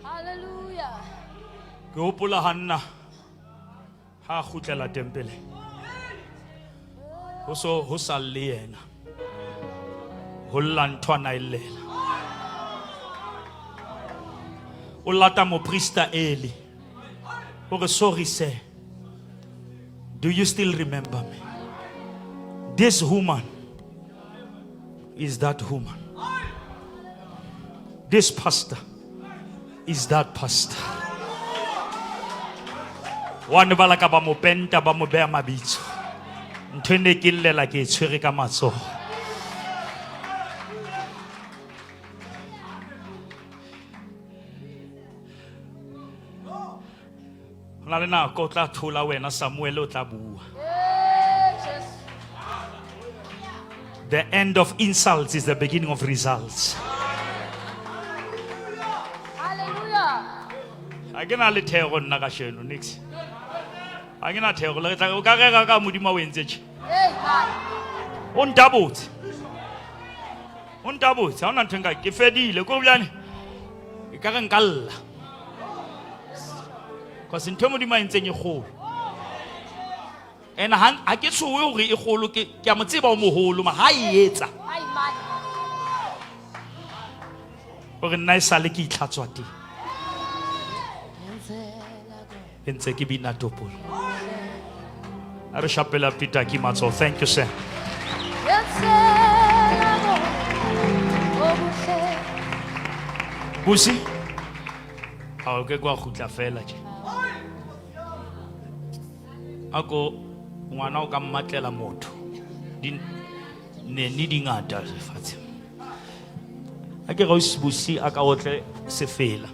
Speaker 3: Hallelujah.
Speaker 2: Ke hopola Hanna ha a kgutlela tempele. Ho so ho sa le yena. Ho lla ntho a na e llela. O lata moprista Eli. Hore sorry sir. Do you still remember me? This woman is that woman. This pastor is that pastor. Wane ba laka ba mo penta ba mo beha mabitso. Ntho e ne ke llela ke e tshwere ka matsoho. Ho na le nako o tla thola wena Samuel o tla bua.
Speaker 3: Jesu.
Speaker 2: The end of insults is the beginning of results.
Speaker 3: Hallelujah.
Speaker 2: Ha ke na le thero nna kasheno nix. Ha ke na thero le tla o ka rera ka Modimo o entse tje.
Speaker 3: Amen.
Speaker 2: O ntabotse. O ntabotse, ha hona ntho e nka ke fedile ko bjane. E ka re nka lla. Cause ntho e Modimo a entseng e kgolo. And ha ke tshohe hore e kgolo ke ke a mo tseba o moholo ma ha e etsa.
Speaker 3: Amen.
Speaker 2: Hore nna e sale ke itlhatswa teng. E ntse ke bina topolo. A re shapela Peter ke matsoho. Thank you sir.
Speaker 3: Yenzela okuhle.
Speaker 2: Busi. Ha o ke kwa kgutla fela tje. Ako ngwana o ka mmatlela motho. Di ne ni di ngata lefatsheng. Ha ke re ausi Busi a ka otle sefela.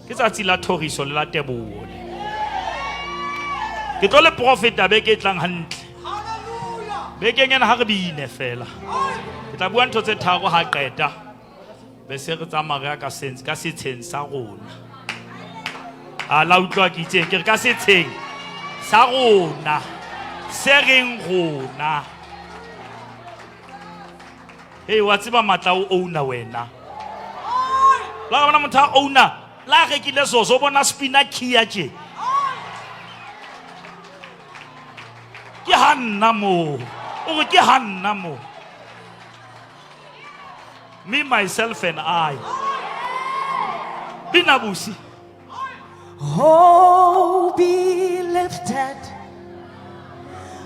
Speaker 2: Ke tsatsi la thoriso le la teboho le. Ke tlo le profeta beke e tlang hantle. Bekeng ena ha re bine fela. Ke tla bua ntho tse tharo ha qeta. Be se re tsamaya re ya ka sense ka setsheng sa rona. A la utlwa ke itseng ke re ka setsheng sa rona. Se reng rona. Hey, wa tseba matla o owner wena. La bona motho a owner, la rekile soso o bona spina key tje. Ke ha nna moo. O re ke ha nna moo. Me, myself and I. Bina busi.
Speaker 5: Oh, be lifted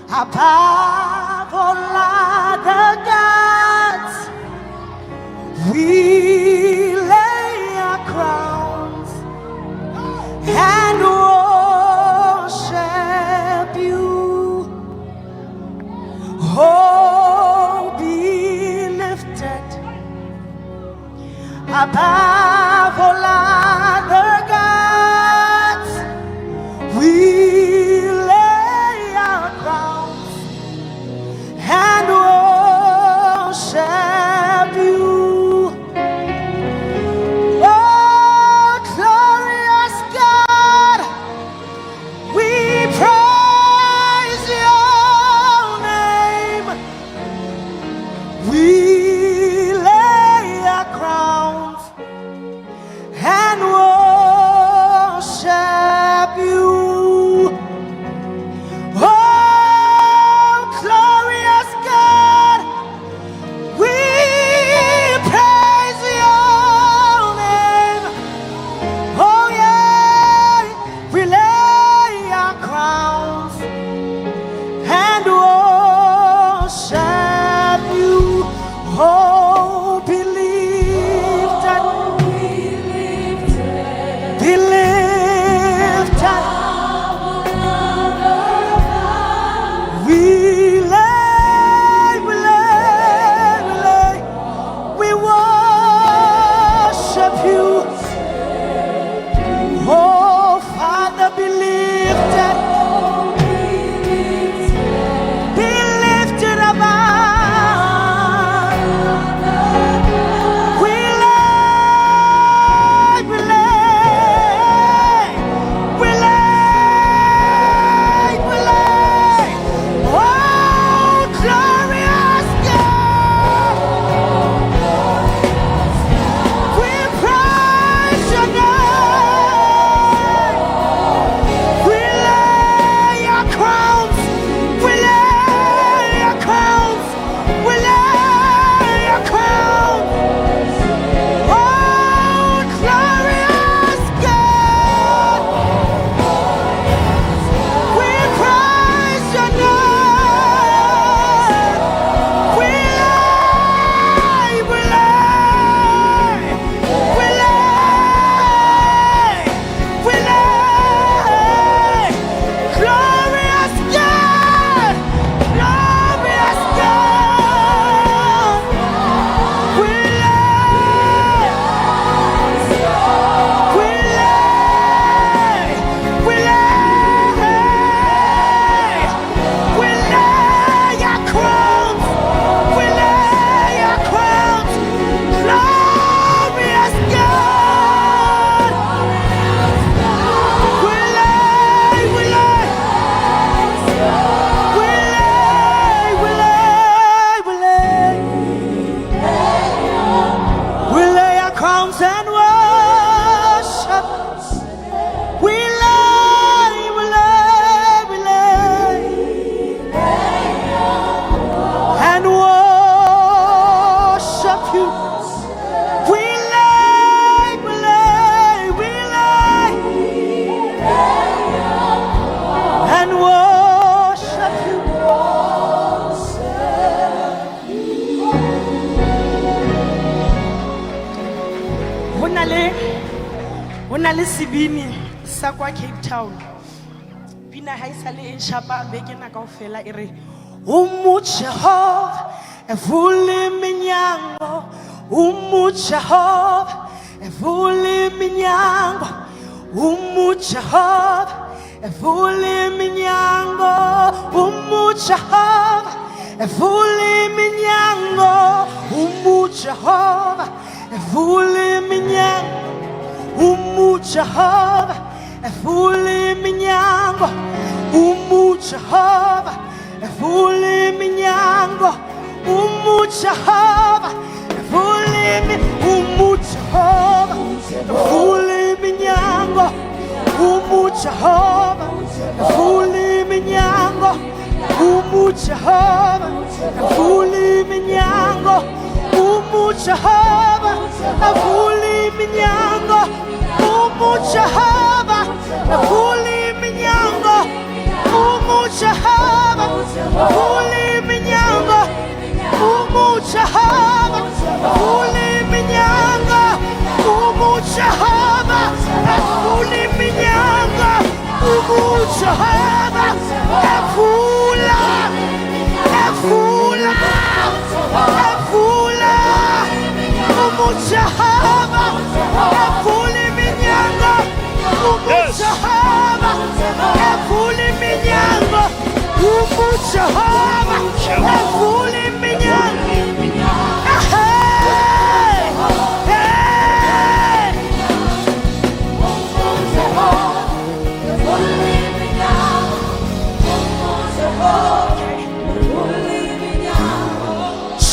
Speaker 5: above all other gods. We lay our crowns and worship you. Oh, be lifted above all other gods. We lay our crowns and worship you. Oh, glorious God, we praise your name. We lay our crowns and worship you. Oh, glorious God, we praise your name. Oh, yeah, we lay our crowns and worship you. Oh, be lifted, be lifted. We lay, we lay, we lay, we worship you. Oh, Father, be lifted, be lifted above. We lay, we lay, we lay, we lay. Oh, glorious God, we praise your name. We lay our crowns, we lay our crowns, we lay our crowns. Oh, glorious God, we praise your name. We lay, we lay, we lay, we lay. Glorious God, glorious God, we lay, we lay, we lay, we lay our crowns, we lay our crowns, glorious God. We lay, we lay, we lay, we lay, we lay, we lay our crowns and worship. We lay, we lay, we lay, and worship you. We lay, we lay, we lay, and worship you. Ho na le sebini sa kwa Cape Town. Pina ha isale e nshapa beke ena kaofela e re umuJehova evula iminyango, umuJehova evula iminyango, umuJehova evula iminyango, umuJehova evula iminyango, umuJehova evula iminyango, umuJehova evula iminyango, umuJehova evula iminyango, umuJehova evula imi umuJehova evula iminyango, umuJehova evula iminyango, umuJehova evula iminyango, umu UmuJehova avula iminyango. UmuJehova avula iminyango. UmuJehova avula iminyango. UmuJehova avula iminyango. UmuJehova avula iminyango. UmuJehova avula, avula, avula. UmuJehova avula iminyango. UmuJehova avula iminyango. UmuJehova avula iminyango. Hey! Hey!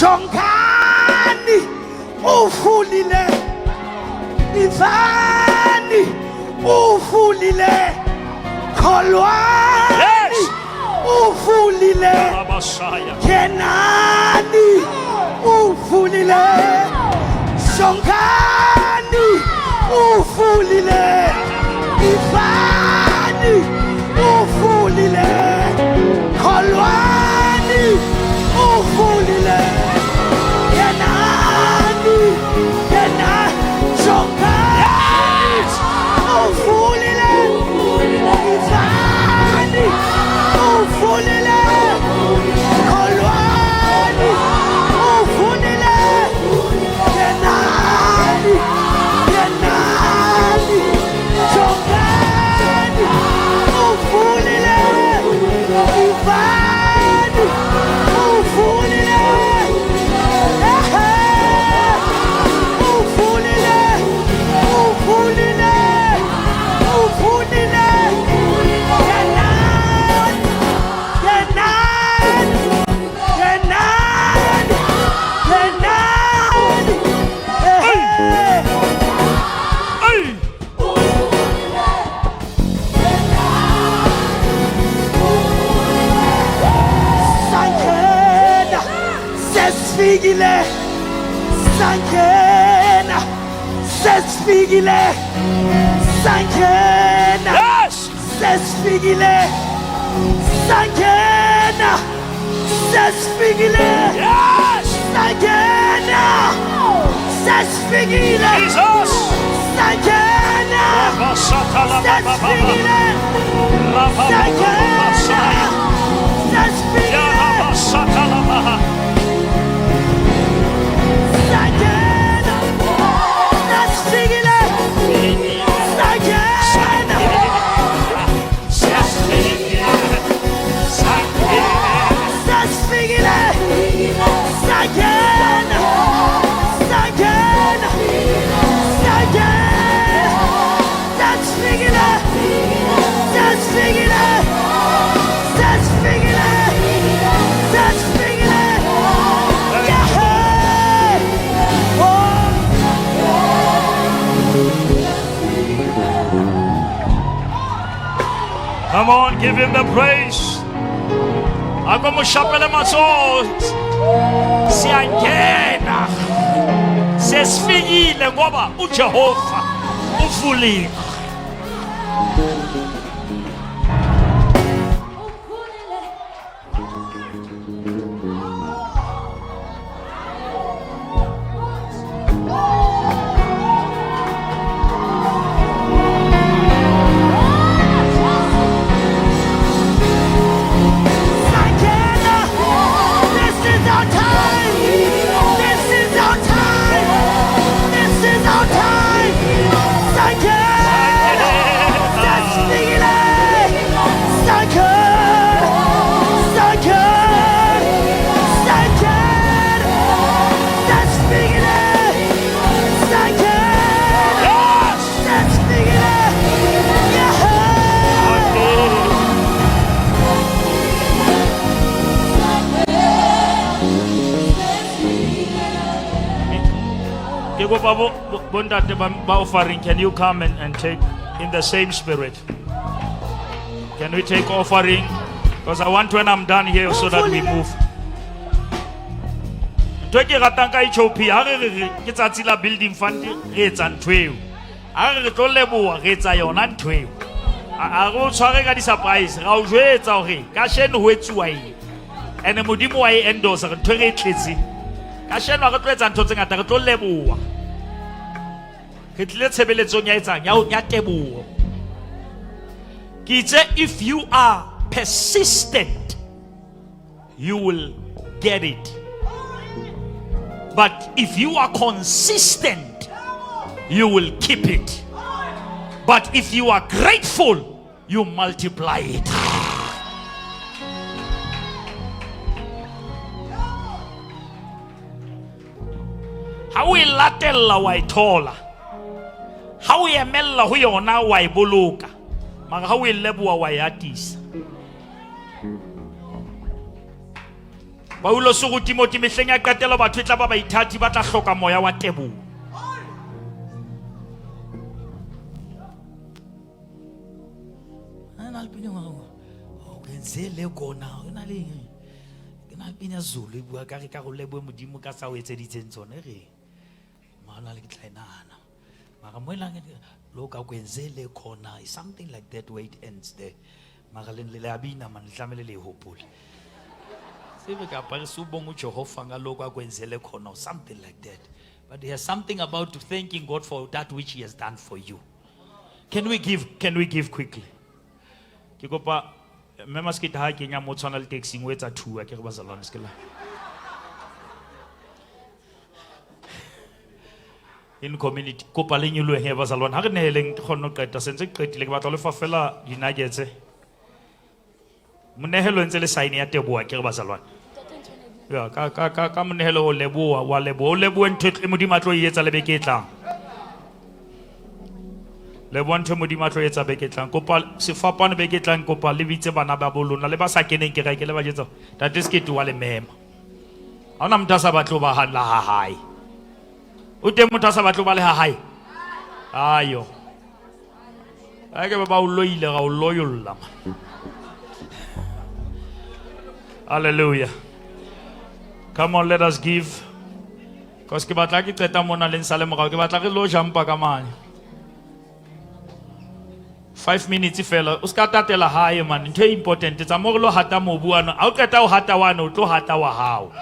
Speaker 5: Jongani uvulile, ivani uvulile, kholwani uvulile,
Speaker 2: Rabasaya.
Speaker 5: Kenani uvulile, jongani uvulile, ivani uvulile, kholwani uvulile, kenani, kena, jongani uvulile, ivani uvulile, kholwani uvulile, kenani, kenani, jongani uvulile, ivani uvulile, ehe, uvulile, uvulile, uvulile, kenani, kenani, kenani, kenani, ehe.
Speaker 2: Hey!
Speaker 5: Sangena, sesifikile, sangena, sesifikile, sangena, sesifikile, sangena, sesifikile, sangena, sesifikile,
Speaker 2: Jesus.
Speaker 5: Sangena, sesifikile, sangena, sesifikile. Sangena, sesifikile, sangena. Sesifikile, sangena, sangena, sangena, sesifikile, sesifikile, sesifikile, sesifikile. Yeah! Oh!
Speaker 2: Come on, give him the praise. Ako mo shapele matsoho. Siyangena. Sesifikile ngoba uJehova uvulile.
Speaker 5: Sangena! This is our time! This is our time! This is our time! Sangena! Sesifikile! Sangena! Sangena! Sangena! Sesifikile! Sangena! Sesifikile! Yeah!
Speaker 2: Ke kopa bontate ba offering, can you come and take in the same spirit? Can we take offering? Because I want when I'm done here so that we move. Ntho e ke ratang ka HOP ha re re re ke tsatsi la building fund re etsa ntho eo. Ha re re tlo leboha re etsa yona ntho eo. A re o tshware ka di-surprise ra o jwetsa hore kasheno ho etsuwa eng. Ene Modimo wa e endorse re ntho e re e tletseng. Kasheno ha re tlo etsa ntho tse ngata re tlo leboha. Re tlile tshebeletsong ya etsang ya teboho. Ke itse if you are persistent you will get it. But if you are consistent, you will keep it. But if you are grateful, you multiply it. Ha o e latella wa e thola. Ha o emella ho yona wa e boloka. Mara ha o e leboha wa e atisa. Paulo se go Timothy mehleng ya qetelo batho e tla ba baithati ba tla hloka moya wa teboho. Na le pina o kwenzele kona o na le ke na le pina Zulu e bua ka re ka go lebohe Modimo ka sa o etseditseng tsone re mara le ke tla e nahana mara mo e lang lokhu akwenzele khona something like that where it ends there mara le le a bina man le tlamehile le e hopole sebe kapa re subonga uJehova ngalokhu akwenzele khona or something like that. But there's something about thanking God for that which he has done for you. Can we give, can we give quickly? Ke kopa mme Maskete ha kenya mo tshwana le taxi o etsa two a ke re bazalwane se ke la. In community kopa le nyolohe he bazalwane ha re neheleng ke kgonne ho qeta sentse ke qetile ke batla ho le fa fela di-nuggets. Monehelo e ntse le sign ya teboha ke re bazalwane. Ya ka ka ka ka monehelo o leboha wa leboha o lebohe ntho e Modimo a tlo e etsa le beke e tlang. Leboha ntho e Modimo a tlo e etsa beke e tlang. Kopa sefapano beke e tlang kopa le bitse bana ba bo lona le ba sa keneng kereke le ba jetsa Ntate Sekete wa le mema. Ha hona motho a sa batle ho ba la ha hae. O teng motho a sa batle ho ba le ha hae? Ayo. A ke ba o loile ga o loyolla man. Hallelujah. Come on, let us give. Because ke batla ke qeta mona le nsale morao ke batla re lo jampa ka mane. 5 minutes fela o ska tatela hae man ntho e important tsa mo re lo hata mobu ano ha o qeta o hata wane o tlo hata wa hao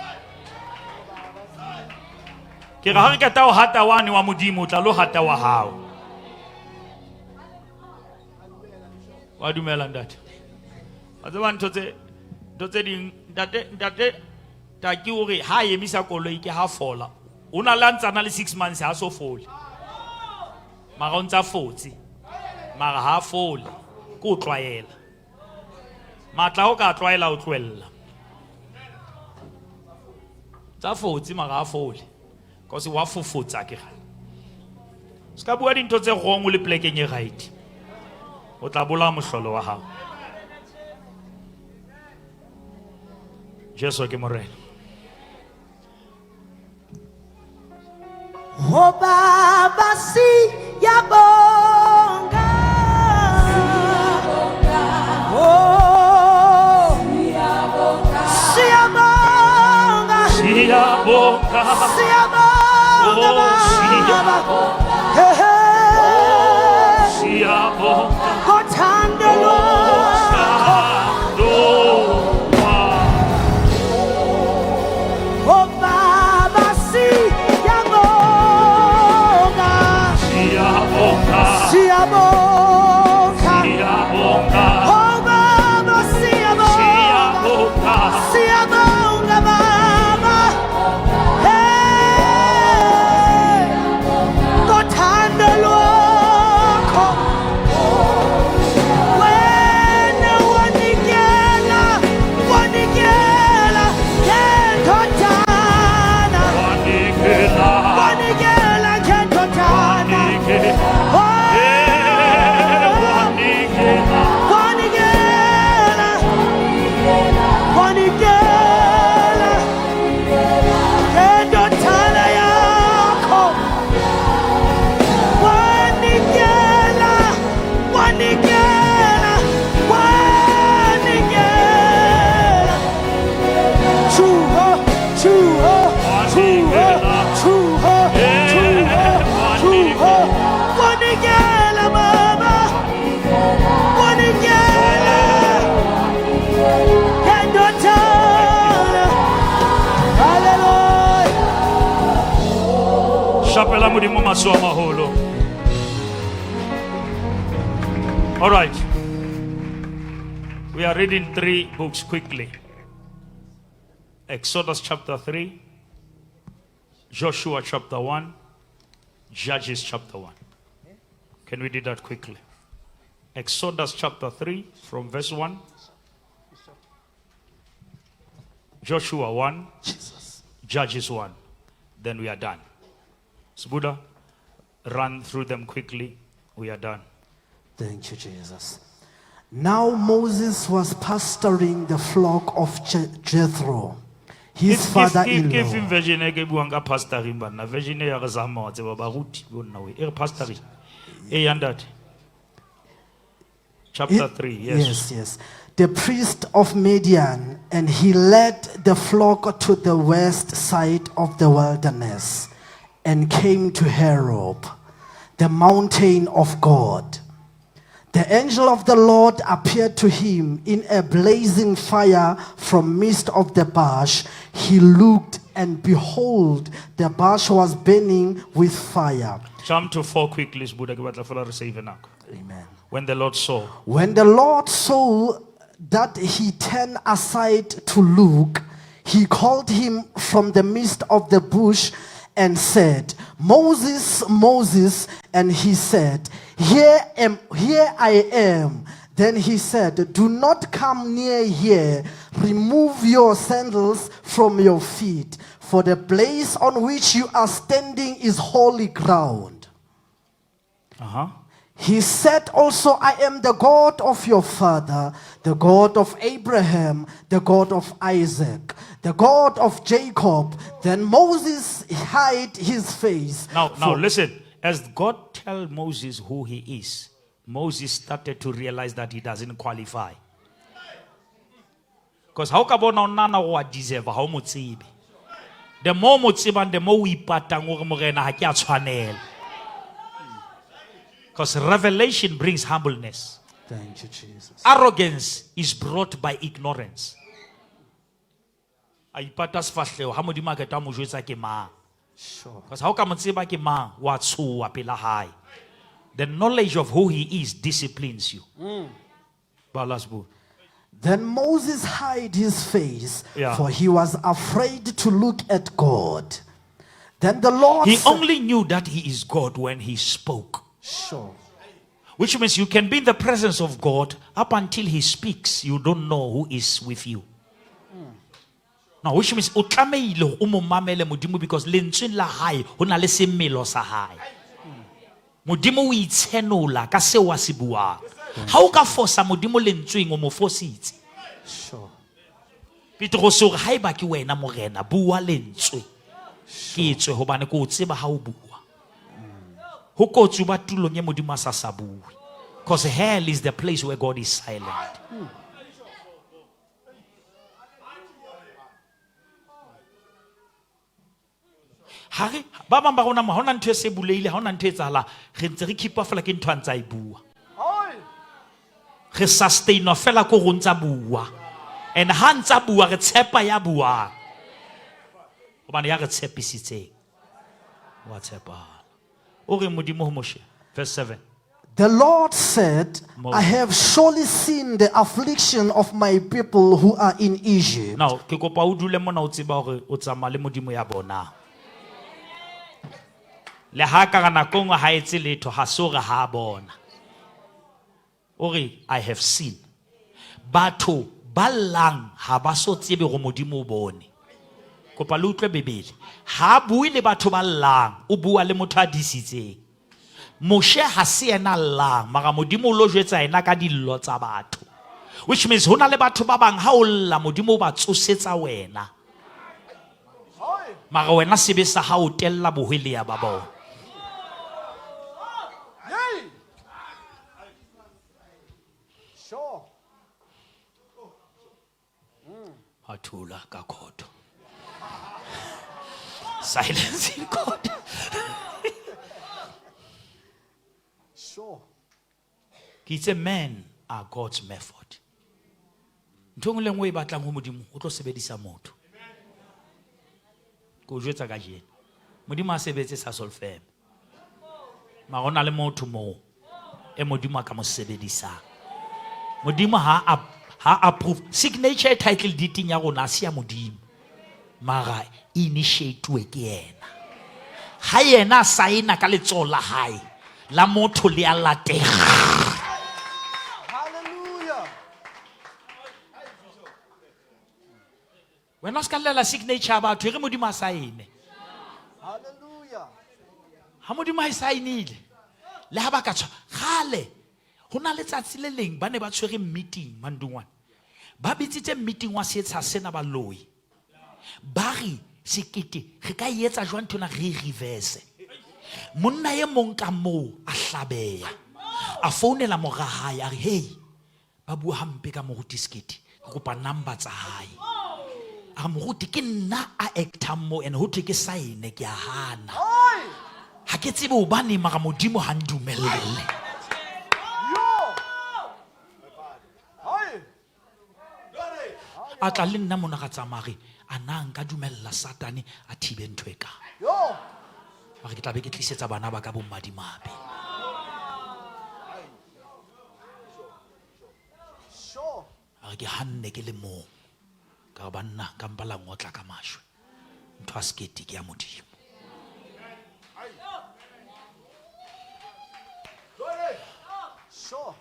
Speaker 2: ke re ha re qeta o hata wane wa modimo o tla lo hata wa hao wa dumela ntate wa tseba ntho tse ntho tse ding ntate ntate taki o re ha emisa koloi ke ha fola o na le a ntsana le 6 months ha so fole mara o ntsa fotse mara ha fole ke o tlwaela matla o ka tlwaela o tlohella tsa fotse mara ha fole cause wa fofotsa ke gale se ka bua dintho tse wrong o le plekeng e right o tla bolaya mohlolo wa gago Jesu ke morena.
Speaker 5: Oh Baba siyabonga. Oh siyabonga.
Speaker 2: Siyabonga.
Speaker 5: Siyabonga
Speaker 2: Oh,
Speaker 5: Baba.
Speaker 2: siyabonga.
Speaker 5: Hey, hey.
Speaker 2: Siyabonga.
Speaker 5: Ngothando lwakho.
Speaker 2: Thando
Speaker 5: Oh Baba siyabonga.
Speaker 2: Siyabonga.
Speaker 5: Siyabonga.
Speaker 2: Siyabonga.
Speaker 5: Oh Baba siyabonga.
Speaker 2: Siyabonga.
Speaker 5: Siyabonga Baba. Hey. Ngothando lwakho.
Speaker 2: Shapela Modimo matsoho a maholo. All right. We are reading three books quickly. Exodus chapter 3, Joshua chapter 1, Judges chapter 1. Can we do that quickly? Exodus chapter 3 from verse 1. Joshua 1,
Speaker 1: Jesus.
Speaker 2: Judges 1. Then we are done. Sbuda, run through them quickly. We are done.
Speaker 6: Thank you, Jesus. Now Moses was pastoring the flock of Jethro, his
Speaker 2: If- if-
Speaker 6: father-in-law.
Speaker 2: If version e ke buang ka pastoring banna, version e ya re zama wa tseba baruti bo nna we. E re pastoring. E ya ntate. Chapter 3, yes.
Speaker 6: Yes. The priest of Midian, and he led the flock to the west side of the wilderness and came to Horeb, the mountain of God. The angel of the Lord appeared to him in a blazing fire from midst of the bush. He looked, and behold, the bush was burning with fire.
Speaker 2: Jump to 4 quickly, Sbuda, ke batla fela re save nako.
Speaker 6: Amen.
Speaker 2: When the Lord saw.
Speaker 6: When the Lord saw that he turned aside to look, he called him from the midst of the bush and said, Moses, Moses. And he said, Here I am. Then he said, Do not come near here. Remove your sandals from your feet, for the place on which you are standing is holy ground. He said also, I am the God of your father, the God of Abraham, the God of Isaac, the God of Jacob. Then Moses hid his face.
Speaker 2: Now listen, as God tell Moses who he is, Moses started to realize that he doesn't qualify. Because how ka bona o nahana hore wa deserve, ha o mo tsebe. The more mo tsebang, the more o ipatang hore morena ha ke a tshwanela. Because revelation brings humbleness.
Speaker 6: Thank you, Jesus.
Speaker 2: Arrogance is brought by ignorance. A ipata sefahleho ha Modimo a qeta ho mo jwetsa ke mang.
Speaker 6: Sure.
Speaker 2: Because ha o ka mo tseba ke mang, wa tshoha pela hae. The knowledge of who he is disciplines you. Balas bo.
Speaker 6: Then Moses hid his face,
Speaker 2: Yeah.
Speaker 6: for he was afraid to look at God. Then the Lord
Speaker 2: He
Speaker 6: said,
Speaker 2: only knew that he is God when he spoke.
Speaker 6: Sure.
Speaker 2: Which means you can be in the presence of God up until he speaks. You don't know who is with you. Now, which means o tlamehile o mo mamele Modimo because lentswe la hae ho na le semelo sa hae. Modimo o itshenola ka seo a se buang. Ha o ka fosa Modimo lentsweng o mo fositse.
Speaker 6: Sure.
Speaker 2: Petrose o re, haeba ke wena morena, bua lentswe. Ke tswe hobane ke o tseba ha o bua. Ho kotsi ba tulong e Modimo a sa sa bue. Because hell is the place where God is silent. Ha re, ba bang ba rona mo, ha hona ntho e se buleile, ha hona ntho e etsahalang, re ntse re keep-a fela ke ntho a ntse a e bua. Re sustain-wa fela ko ho ntsa bua. And ha ntsa bua, re tshepa ya buang. Hobane ya re tshepisitseng. Wa tshepahala. O re Modimo ho Moshe, verse 7.
Speaker 6: The Lord said,
Speaker 2: Moses.
Speaker 6: I have surely seen the affliction of my people who are in Egypt.
Speaker 2: Now, ke kopa o dule mona o tseba hore o tsamaya le Modimo ya bonang. Le ha ka nako e nngwe ha etse letho, ha se hore ha a bona. O re, I have seen. Batho ba llang ha ba so tsebe hore Modimo o bone. Kopa le utlwe Bibele. Ha a bue le batho ba llang, o bua le motho a disitseng. Moshe ha se yena a llang, mara Modimo o lo jwetsa yena ka dillo tsa batho. Which means ho na le batho ba bang ha o lla, Modimo o ba tsosetsa wena. Mara wena sebe sa hao o tella bohwele ya ba bona.
Speaker 4: Sure.
Speaker 2: Athula ka khotho. Silence in court.
Speaker 4: Sure.
Speaker 2: Ke itse men are God's method. Ntho e nngwe le nngwe e batlang ho Modimo, o tlo sebedisa motho. Ke o jwetsa kajeno. Modimo a sebetse Sasol Fam. Mara ho na le motho moo e Modimo a ka mo sebedisang. Modimo ha a ha approve signature e title deeding ya rona a se ya Modimo. Mara e initiate-uwe ke yena. Ha yena a saena ka letsoho la hae la motho le a latega.
Speaker 4: Hallelujah.
Speaker 2: Wena o se ka llela signature ya batho e re Modimo a saene.
Speaker 4: Hallelujah.
Speaker 2: Ha Modimo a e saenile le ha ba ka tshwa gale ho na letsatsi le leng ba ne ba tshwere meeting mandungwane ba bitsitse meeting wa setsha sena baloi ba re sekete re ka e etsa jwang nthona re e reverse monna e mong ka moo a hlabeya a founela mora hae a re hey ba bua hampe ka moruti sekete ke kopa number tsa hae a re moruti ke nna a actang mo and ho thwe ke saene ke a hana ha ke tsebe hobaneng mara modimo ha ndumelle a tla le nna mona ga tsamaya a na nka dumella satane a thibe ntho e ka mara ke tla be ke tlisetsa bana ba ka bomadimabe a re ke hanne ke le mong ka re banna ka mpa la ngotla ka mashwe ntho a sekete ke ya modimo
Speaker 4: Sure.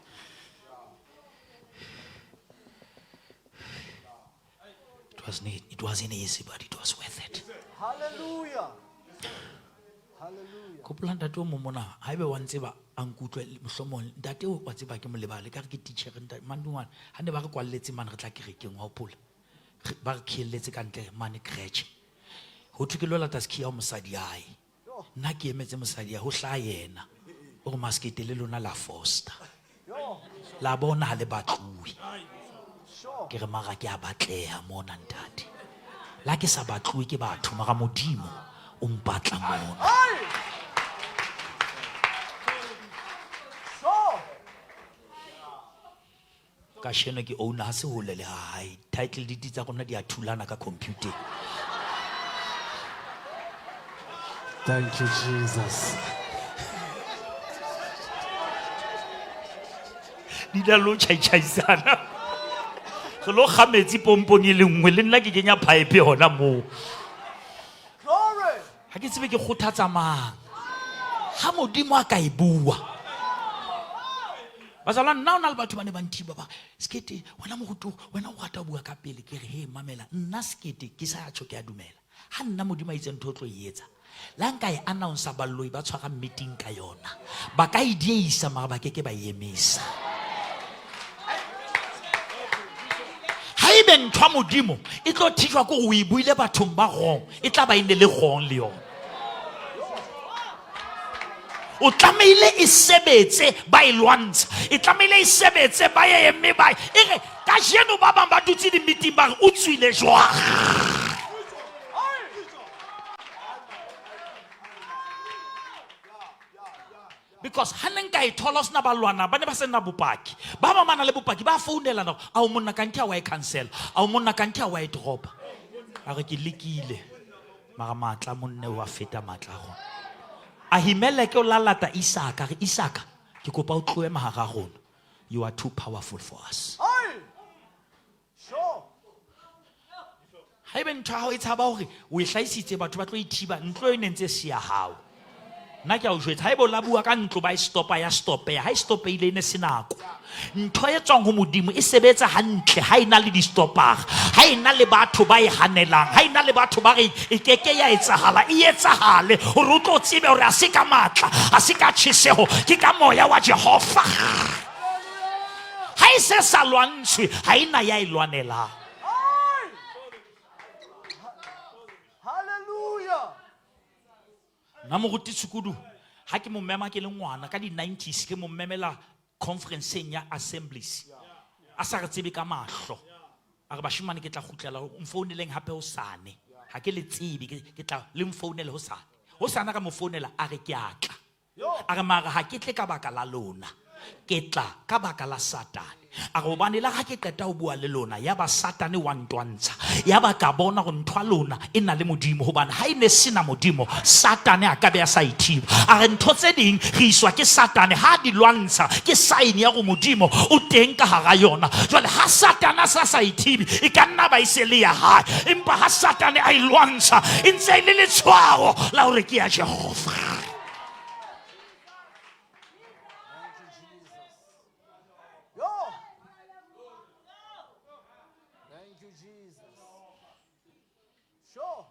Speaker 2: It was it wasn't easy, but it was worth it.
Speaker 4: Hallelujah. Hallelujah.
Speaker 2: Gopola ntate o mong mona haebe wa ntseba a nkutlwe mohlomong ntate o wa tseba ke mo lebale ka re ke teacher ntate mandungwane ha ne ba re kwalletse mane re tla kerekeng wa hopola ba re khielletse ka ntle mane creche ho thwe ke lo lata sekhiya ho mosadi hae nna ke emetse mosadi ya ho hlaha yena o re maskete le lona la foster la bona ha le batluwe ke re mara ke a batleha mona ntate la ke sa batluwe ke batho mara modimo o mpatla mona Kasheno ke owner ha se hole le hae. Title deed tsa rona di a thulana ka computer.
Speaker 1: Thank you, Jesus.
Speaker 2: Di na lo tjhaitjhaisana. Re lo kga metsi pompong e le nngwe le nna ke kenya pipe hona moo.
Speaker 4: Glory.
Speaker 2: Ha ke tsebe ke kgothatsa mang. Ha Modimo a ka e bua. Bazalwane nna o na le batho ba ne ba nthiba ba sekete wena moruti wena o rata ho bua ka pele ke re he mamela nna sekete ke sa tjho ke a dumela ha nna modimo a itse ntho o tlo e etsa la nka e announce baloi ba tshwara meeting ka yona ba ka e dieisa mara ba keke ba e emisa haebe ntho ya modimo e tlo thijwa ke gore o e buile bathong ba gong e tla ba e ne le gong le yona o tlamehile e sebetse ba e lwantsha e tlamehile e sebetse ba ye mme ba e re kajeno ba bang ba dutse di-meeting ba re o tswile jwang because ha ne nka e thola o sena ba lwana ba ne ba sena bopaki ba bang ba na le bopaki ba founelana a o monna kanthe a wa e cancela a o monna kanthe a wa e dropa a re ke lekile mara maatla monne wa feta maatla a rona ahimeleke o lalata isaka re isaka ke kopa o tlohe mahara rona you are too powerful for us
Speaker 4: Sure.
Speaker 2: Haebe ntho ya hao e tshaba hore o e hlahisitse batho ba tlo e thiba ntlo e ne ntse se ya hao. Nna ke a o jwetsa haebe o la bua ka ntlo ba e stopa ya stopeya ha e stopeile e ne se nako. Ntho e tswang ho Modimo e sebetsa hantle ha e na le di-stopara ha e na le batho ba e hanelang ha e na le batho ba re e keke ya etsahala e etsahale hore o tlo tsebe hore ha se ka matla ha se ka tjheseho ke ka moya wa Jehova. Ha e se sa lwantshwe ha e na ya e lwanelang.
Speaker 4: Hallelujah.
Speaker 2: Nna moruti Tshukudu ha ke mo mema ke le ngwana ka di-90s ke mo memela conferenceng ya assemblies a sa re tsebe ka mahlo a re bashimane ke tla kgutlela mfouneleng hape hosane ha ke le tsebe ke tla le mfounele hosane hosane re mo founela a re ke a tla a re mara ha ke tle ka baka la lona Ke tla ka baka la Satane. A re hobane le ha ke qeta ho bua le lona, ya ba Satane wa ntwantsha. Ya ba ka bona hore ntho ya lona e na le Modimo, hobane ha e ne se na Modimo, Satane a ka be a sa e thiba. A re ntho tse ding re iswa ke Satane, ha di lwantsha ke sign ya hore Modimo o teng ka hara yona. Jwale ha Satane a sa sa e thibe, e ka nna ba e se le ya hae. Empa ha Satane a e lwantsha, e ntse e le letshwao la hore ke ya Jehova.
Speaker 6: Thank you, Jesus. Sure.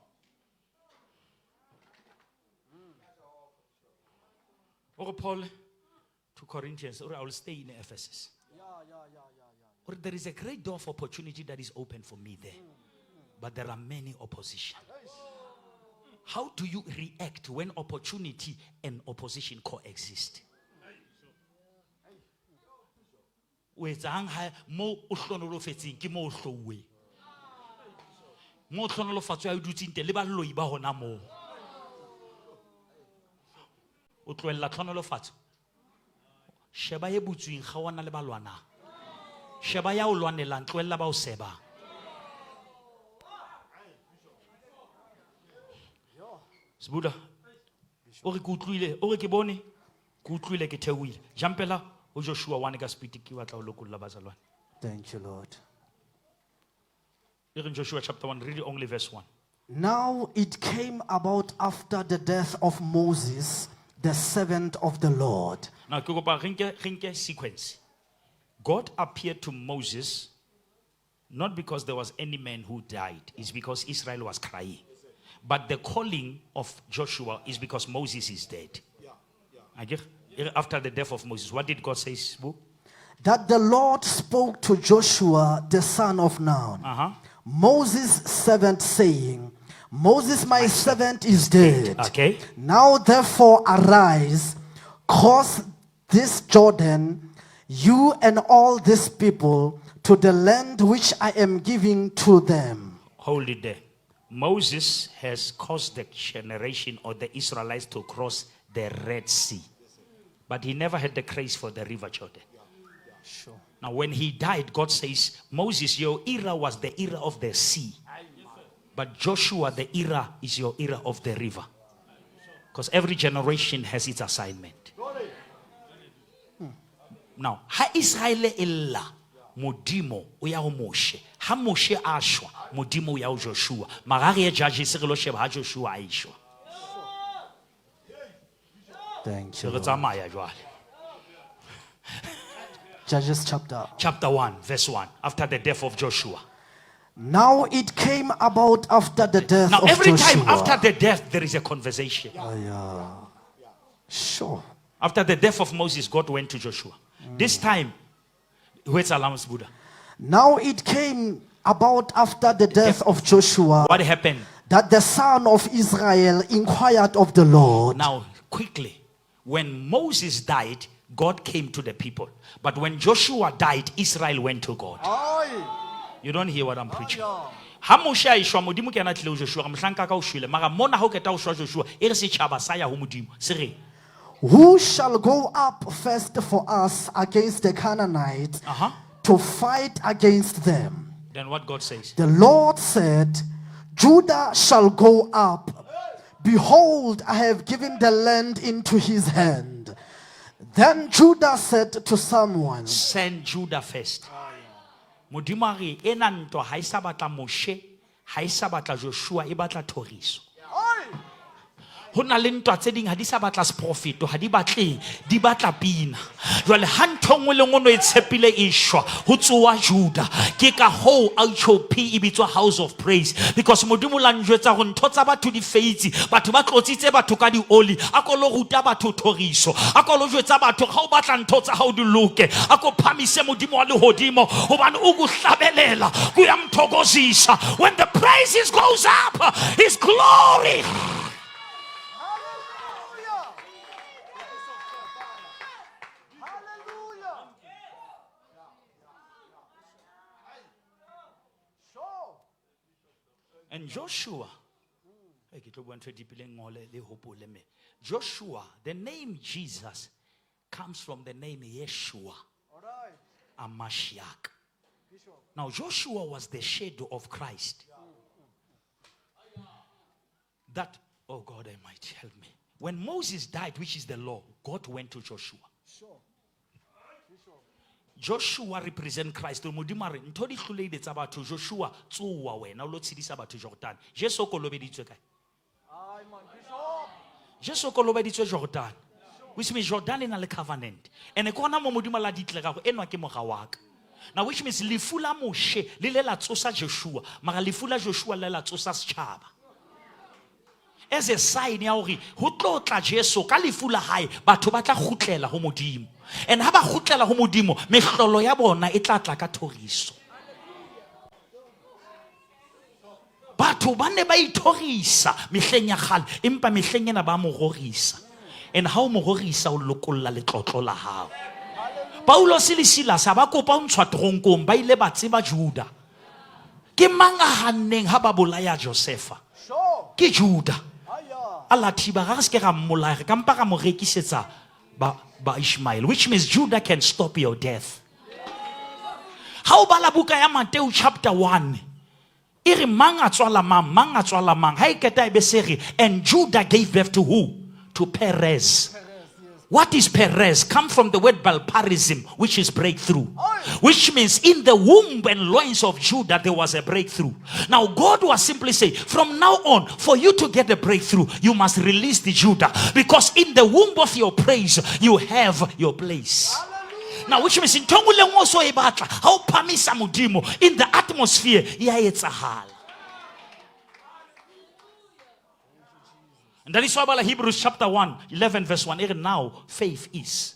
Speaker 2: Ore Paul to Corinthians, ore I will stay in Ephesus. Ore there is a great door of opportunity that is open for me there. But there are many opposition. How do you react when opportunity and opposition coexist? O etsang ha mo o hlonolofetseng ke mo o hlouweng. Mo hlonolofatso ya o dutseng teng le baloi ba hona moo. O tlohella tlhonolofatso. Sheba e butsweng kgaohana le ba lwanang. Sheba ya o lwanelang, tlohella ba o sebang. Sebuda, o re ke utlwile, o re ke bone, ke utlwile ke theohile. Jampela ho Joshua 1 ka speed ke batla ho lokolla bazalwane.
Speaker 6: Thank you, Lord.
Speaker 2: E reng Joshua chapter 1, read only verse 1.
Speaker 6: Now it came about after the death of Moses, the servant of the Lord.
Speaker 2: Now, ke kopa re nke re nke sequence. God appeared to Moses not because there was any man who died, it's because Israel was crying. But the calling of Joshua is because Moses is dead. Akere? After the death of Moses, what did God say? Sbu?
Speaker 6: That the Lord spoke to Joshua, the son of Nun, Moses' servant, saying, Moses, my servant, is dead.
Speaker 2: Okay.
Speaker 6: Now therefore arise, cross this Jordan, you and all these people, to the land which I am giving to them.
Speaker 2: Hold it there. Moses has caused the generation or the Israelites to cross the Red Sea. But he never had the grace for the river Jordan.
Speaker 6: Sure.
Speaker 2: Now, when he died, God says, Moses, your era was the era of the sea. But Joshua, the era is your era of the river. Because every generation has its assignment. Now, ha Israel e lla, Modimo o ya ho Moshe. Ha Moshe a shwa, Modimo o ya ho Joshua. Mara re ye Judges re lo sheba ha Joshua a eshwa.
Speaker 6: Thank you.
Speaker 2: Re
Speaker 6: Lord.
Speaker 2: tsamaya jwale.
Speaker 6: Judges chapter.
Speaker 2: Chapter 1, verse 1. After the death of Joshua.
Speaker 6: Now it came about after the death
Speaker 2: Now,
Speaker 6: of
Speaker 2: every
Speaker 6: Joshua.
Speaker 2: time after the death, there is a conversation.
Speaker 6: Sure.
Speaker 2: After the death of Moses, God went to Joshua. This time, where's Alam's Buddha?
Speaker 6: Now it came about after the death of Joshua
Speaker 2: What happened?
Speaker 6: that the son of Israel inquired of the Lord.
Speaker 2: Now, quickly, when Moses died, God came to the people. But when Joshua died, Israel went to God. You don't hear what I'm preaching. Ha Moshe a eshwa, Modimo ke yena a tlile ho Joshua, re mohlanka ka o shwele. Mara mona ha o qeta ho shwa Joshua, e re setjhaba sa ya ho Modimo. Se reng?
Speaker 6: Who shall go up first for us against the Canaanites to fight against them?
Speaker 2: Then what God says?
Speaker 6: The Lord said, Judah shall go up. Behold, I have given the land into his hand. Then Judah said to someone,
Speaker 2: Send Judah first. Modimo a re ena ntwa ha e sa batla Moshe, ha e sa batla Joshua, e batla thoriso. Ho na le ntwa tse ding ha di sa batla seprofeto, ha di batle, di batla pina. Jwale ha ntho nngwe le nngwe o no e tshepile e shwa, ho tsoha Judah. Ke ka hoo HOP e bitswa House of Praise, because Modimo la njwetsa hore ntho tsa batho di feitse, batho ba tlotsitse batho ka dioli. A ko lo ruta batho thoriso, a ko lo jwetsa batho ha o batla ntho tsa hao di loke, a ko phamise Modimo wa lehodimo, hobane o go hlabelela, kuyamthokozisa. When the praises goes up, his glory.
Speaker 4: Hallelujah. Hallelujah. Sure.
Speaker 2: And Joshua, hey, ke tlo bua ntho e deepileng ngole le hopole me. Joshua, the name Jesus comes from the name Yeshua. Amashiach. Now Joshua was the shadow of Christ. That, oh God Almighty, help me. When Moses died, which is the law, God went to Joshua. Joshua represent Christ. Modimo a re, ntho di hlolehile tsa batho, Joshua, tsoha wena o lo tshedisa batho Jordan. Jesu o kolobeditswe kae? Jesu o kolobeditswe Jordan. Which means Jordan e na le covenant. And ke hona mo Modimo a la ditlega go enwa ke mora wa ka. Now which means lefu la Moshe le ile la tsosa Joshua, mara lefu la Joshua le la tsosa setjhaba. As a sign ya hore ho tlo tla Jesu ka lefu la hae, batho ba tla kgutlela ho Modimo. And ha ba kgutlela ho Modimo, mehlolo ya bona e tla tla ka thoriso. Batho ba ne ba ithorisa mehleng ya kgale, empa mehleng ena ba mo rorisa. And ha o mo rorisa, o lokolla letlotlo la hao. Paulus le Silas ha ba kopa ho ntshwa teronkong, ba ile ba tseba Juda. Ke mang a hanneng ha ba bolaya Josefa? Ke Juda. A la thiba, ga re se ke ra mmolaya, re ka mpa ra mo rekisetsa ba Ishmael, which means Judah can stop your death. Ha o bala buka ya Matthew chapter 1, e re mang a tswala mang, mang a tswala mang. Ha e keta e be se re, and Judah gave birth to who? To Perez. What is Perez? Come from the word Balparism, which is breakthrough. Which means in the womb and loins of Judah, there was a breakthrough. Now, God was simply saying, from now on, for you to get a breakthrough, you must release the Judah. Because in the womb of your praise, you have your place. Now, which means in ntho e nngwe le nngwe o so e batla, ha o phamisa Modimo, in the atmosphere, ya etsahala. And that is why about Hebrews chapter 1, 11 verse 1, even now faith is.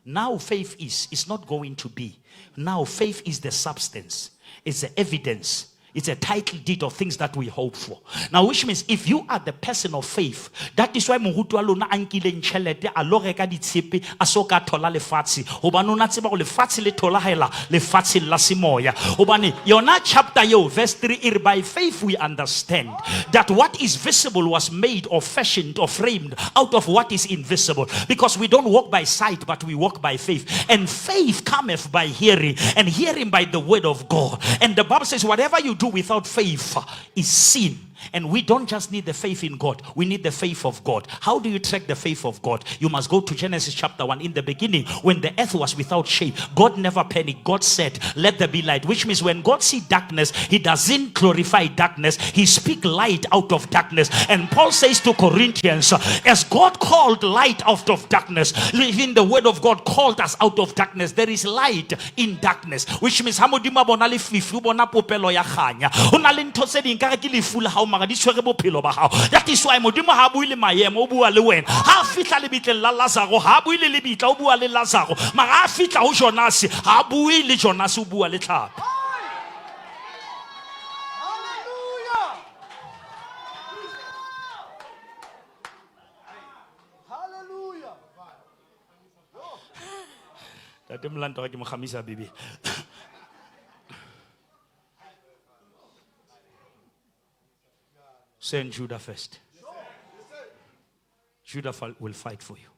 Speaker 2: Now faith is. It's not going to be. Now faith is the substance. It's the evidence. It's a title deed of things that we hope for. Now, which means if you are the person of faith, that is why moruti wa lona a nkileng tjhelete, a lo reka ditshepe, a so ka thola lefatshe. Hobane o na tseba hore lefatshe le tholahela lefatsheng la semoya. Hobane yona chapter eo, verse 3, e re, by faith we understand that what is visible was made or fashioned or framed out of what is invisible. Because we don't walk by sight, but we walk by faith. And faith cometh by hearing, and hearing by the word of God. And the Bible says, whatever you do without faith is sin. And we don't just need the faith in God, we need the faith of God. How do you track the faith of God? You must go to Genesis chapter 1. In the beginning, when the earth was without shape, God never panicked. God said, let there be light. Which means when God sees darkness, he doesn't glorify darkness. He speaks light out of darkness. And Paul says to Corinthians, as God called light out of darkness, even the word of God called us out of darkness. There is light in darkness. Which means, ha Modimo a bona lefifi, o bona popelo ya kganya. Ho na le ntho tse ding, ka re ke lefu la hao, mara di tshwere bophelo ba hao. That is why Modimo ha bue le maemo, o bua le wena. Ha a fihla lebitleng la Lazaro, ha bue le lebitla, o bua le Lazaro. Mara ha a fihla ho Jonase, ha bue le Jonase, o bua le tlhapi.
Speaker 4: Hallelujah! Hallelujah!
Speaker 2: Tate Molanta wa ke mo kgamisa Bibele. Send Judah first. Judah will fight for you.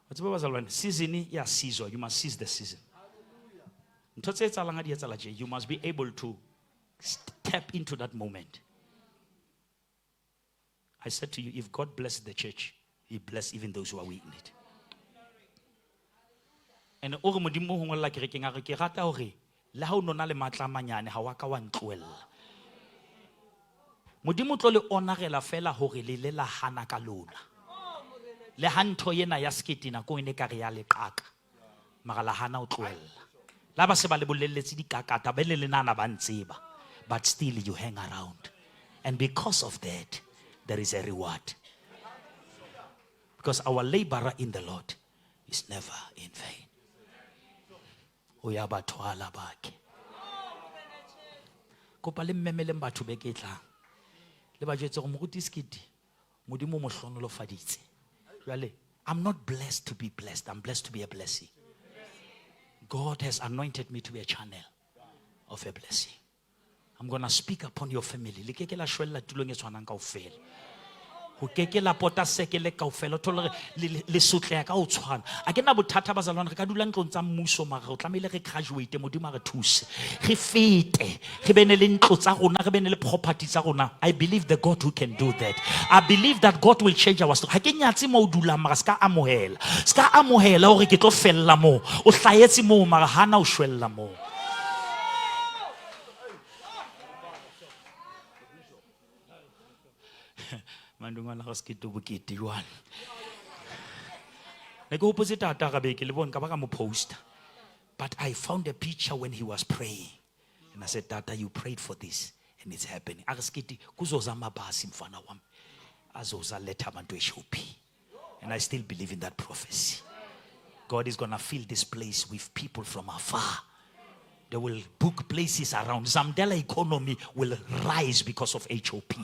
Speaker 2: Wa tseba bazalwane, season ya season, you must seize the season. Ntho tse etsahalang ha di etsahala tje, you must be able to tap into that moment. I said to you, if God bless the church, he bless even those who are in it. And o re Modimo ho ngolla kerekeng a re, ke rata hore le ha o no na le matla a manyane, ha wa ka wa ntlohella. Modimo o tlo le onarela fela hore le le la hana ka lona. Le ha ntho ena ya sekete nako e ne ka re ya le qaka, mara la hana ho tlohella. La ba se ba le bolelletse dikakata, be le le nana ba ntseba, but still you hang around. And because of that, there is a reward. Because our laborer in the Lord is never in vain. Uyabathwala bakhe. Kopa le mmemeleng batho beke e tlang. Le ba jwetse hore moruti Sekete, Modimo o mo hlohonolofaditse. Jwale, I'm not blessed to be blessed. I'm blessed to be a blessing. God has anointed me to be a channel of a blessing. I'm going to speak upon your family. Le ke ke la shwella tulong e tshwanang kaofela. Ho keke la pota sekele kaofela, o thole hore le sotleha ka ho tshwana. A ke na bothata bazalwane, re ka dula ntlong tsa mmuso, mara o tlamehile re graduate, Modimo a re thuse. Re fete, re bene le ntlo tsa rona, re bene le property tsa rona. I believe the God who can do that. I believe that God will change our story. Ha ke nyatse mo o dulang, mara ska amohela. Ska amohela hore ke tlo fella moo. O hlahetse moo, mara hana o shwella moo. Mandungwana ga sekete bokete jwale. Ne ke hopotse tata ga beke le bone ka ba ka mo poster. But I found a picture when he was praying. And I said, Tata, you prayed for this and it's happening. A re sekete kuzoza amabhasi mfana wami. Azoza letha abantu eShopi. And I still believe in that prophecy. God is going to fill this place with people from afar. They will book places around. Zamdela economy will rise because of HOP.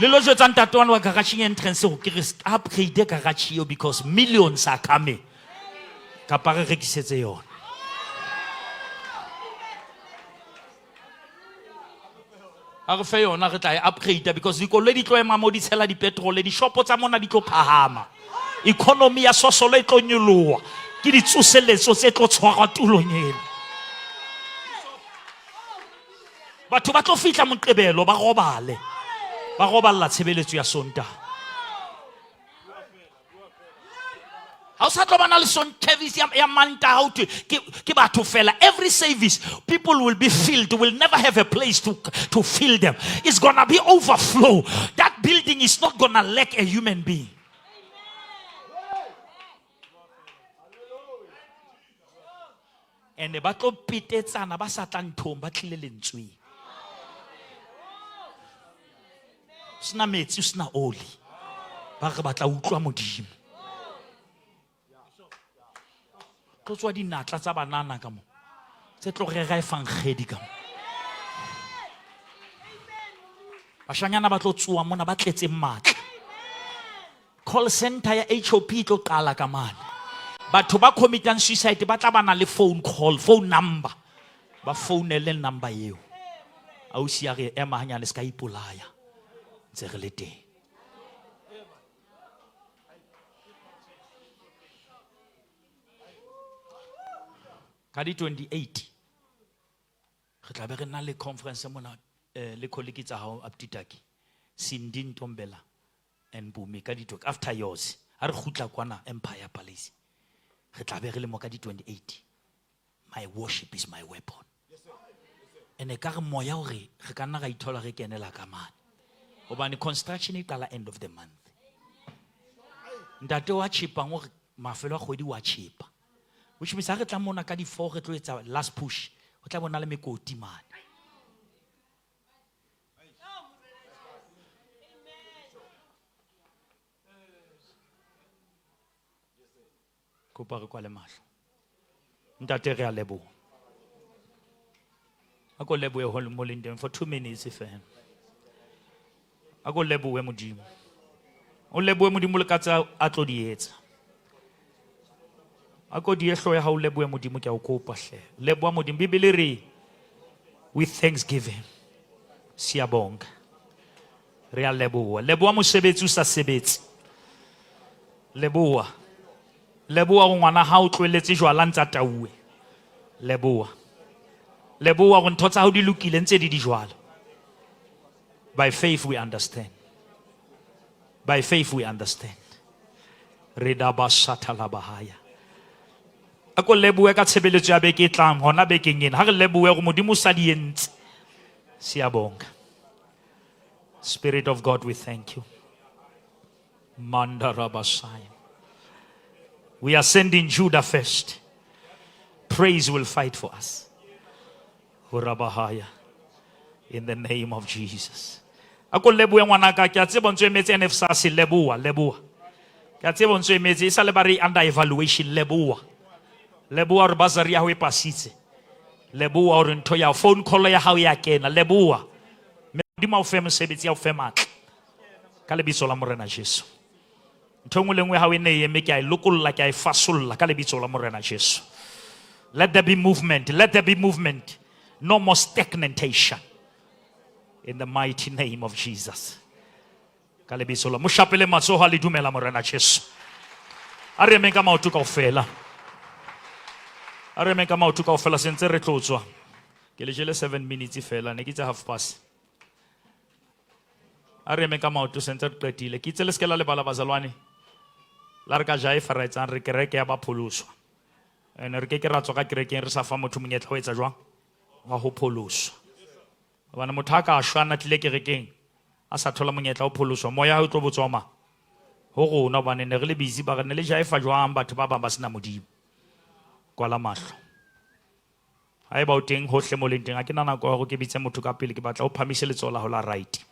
Speaker 2: Le lo jwetsa ntate wa wa garageng entrance go ke re upgrade garage eo because millions are coming. Kapa re rekisetse yona. A re fe yona re tla e upgrade because dikoloi di tlo ema mo di tshela dipetrole, dishopo tsa mona di tlo phahama. Economy ya Sosolo e tlo nyoloha. Ke ditsoseletso tse tlo tshwarwa tulong ena. Batho ba tlo fihla Moqebelo ba robale. Ba roballa tshebeletso ya Sontaha. Ha o sa tlo bana le son service ya Mantaha ho thwe ke batho fela. Every service people will be filled, will never have a place to fill them. It's gonna be overflow. That building is not gonna lack a human being. And ba tlo petetsana ba sa tla nthong, ba tlile lentsweng. Sena metsi, sena oli. Ba re batla utlwa Modimo. Tlo tswa dinatla tsa banana ka mo. Tse tlo rera evangedi ka mo. Bashanyana ba tlo tsoa mona ba tletseng matla. Call center ya HOP e tlo qala ka mane. Batho ba committang suicide ba tla bana le phone call, phone number. Ba founele number eo. Ausi ya re ema hanyane se ka ipolaya. Ntse re le teng. Ka di 28 re tla be re na le conference mona le colleague tsa hao Abditaki, Cindy Ntombela and Bumi ka di after yours. Ha re kgutla kwana Empire Palace. Re tla be re le mo ka di 28. My worship is my weapon. And e ka re moya hore re ka nna ra ithola re kenela ka mane. Hobane construction e qala end of the month. Ntate wa tjhepang o re mafelo a kgwedi wa tjhepa. Which means ha re tla mona ka di 4 re tlo etsa last push. Ho tla bona le mekoti mane. Kopa re kwale mahlo. Ntate re a leboha. A ko lebohe ho mo leng teng for 2 minutes fela. A ko lebohe Modimo. O lebohe Modimo le ka tsa a tlo di etsa. A ko die hloya ha o lebohe Modimo, ke a o kopa hle. Leboha Modimo. Bibele re with thanksgiving. Siyabonga. Re a leboha. Leboha mosebetsi o sa sebetse. Leboha. Leboha hore ngwana hao o tlohelletse jwala ntsa tauwe. Leboha. Leboha hore ntho tsa hao di lokile ntse di di jwalo. By faith we understand. By faith we understand. Re da ba shatha la bahaya. A ko lebohe ka tshebeletso ya beke e tlang hona bekeng ena. Ha re lebohe hore Modimo o sa di entse. Siyabonga. Spirit of God, we thank you. Mandarabasaya. We are sending Judah first. Praise will fight for us. Hurabahaya. In the name of Jesus. A ko lebohe ngwanaka, ke a tseba ntso emetse NSFAS, leboha, leboha. Ke a tseba ntso emetse, e sa le ba re under evaluation, leboha. Leboha hore bursary ya hao e pasitse. Leboha hore ntho ya phone call ya hao ya kena, leboha. Modimo a o fe mosebetsi, a o fe matla. Ka lebitso la Morena Jesu. Ntho e nngwe le nngwe ha o e ne e eme, ke a e lokolla, ke a e fasolla ka lebitso la Morena Jesu. Let there be movement, let there be movement. No more stagnation. In the mighty name of Jesus. Ka lebitso la mo shapele matsoho a le dumela Morena Jesu. A re emeng ka maoto kaofela. A re emeng ka maoto kaofela se ntse re tlo tswa. Ke le jele 7 minutes fela ne ke itse half past. A re emeng ka maoto se ntse re qetile. Ke itse le se ke la lebala bazalwane. La re ka jaefa ra etsang re kereke ya bapholoswa. Ene re ke ke ra tswa ka kerekeng re sa fa motho monyetla ho etsa jwang? Wa ho pholoswa. Hobane motho a ka shwa a na tlile kerekeng a sa thola monyetla ho pholoswa, moya ha o tlo botswa mang? Ho rona hobane ne re le busy ba re ne le jaefa jwang batho ba bang ba sena Modimo. Kwala mahlo. Haeba o teng hohle mo leng teng, ha ke na nako ya hore ke bitse motho ka pele, ke batla o phamise letsoho la hao la right.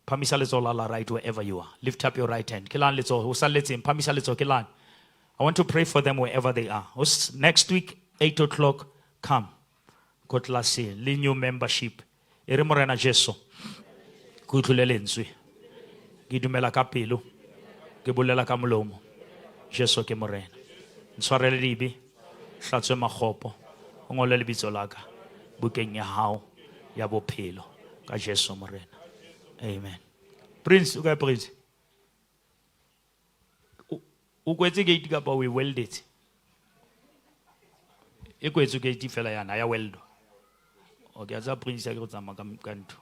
Speaker 2: Phamisa letsoho la la right wherever you are. Lift up your right hand. Ke lang letsoho, o salletseng, phamisa letsoho ke lang. I want to pray for them wherever they are. Next week, 8 o'clock, come. Ko tlelaseng, le new membership. E re Morena Jesu, ke utlwile lentswe. Ke dumela ka pelo, ke bolela ka molomo. Jesu ke Morena. Ntshwarele dibe, hlatswe makgopo, o ngole lebitso la ka bukeng ya hao ya bophelo ka Jesu Morena. Amen. Prince, o kae Prince? O kwetse gate kapa o e weldetse? E kwetswe gate fela yana ya weldwa. Okay, a tseba Prince ya ke go tsamaya ka ntho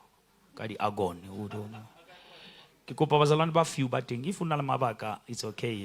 Speaker 2: ka di argon. O don't. Ke kopa bazalwane ba few ba teng. If o na le mabaka, it's okay.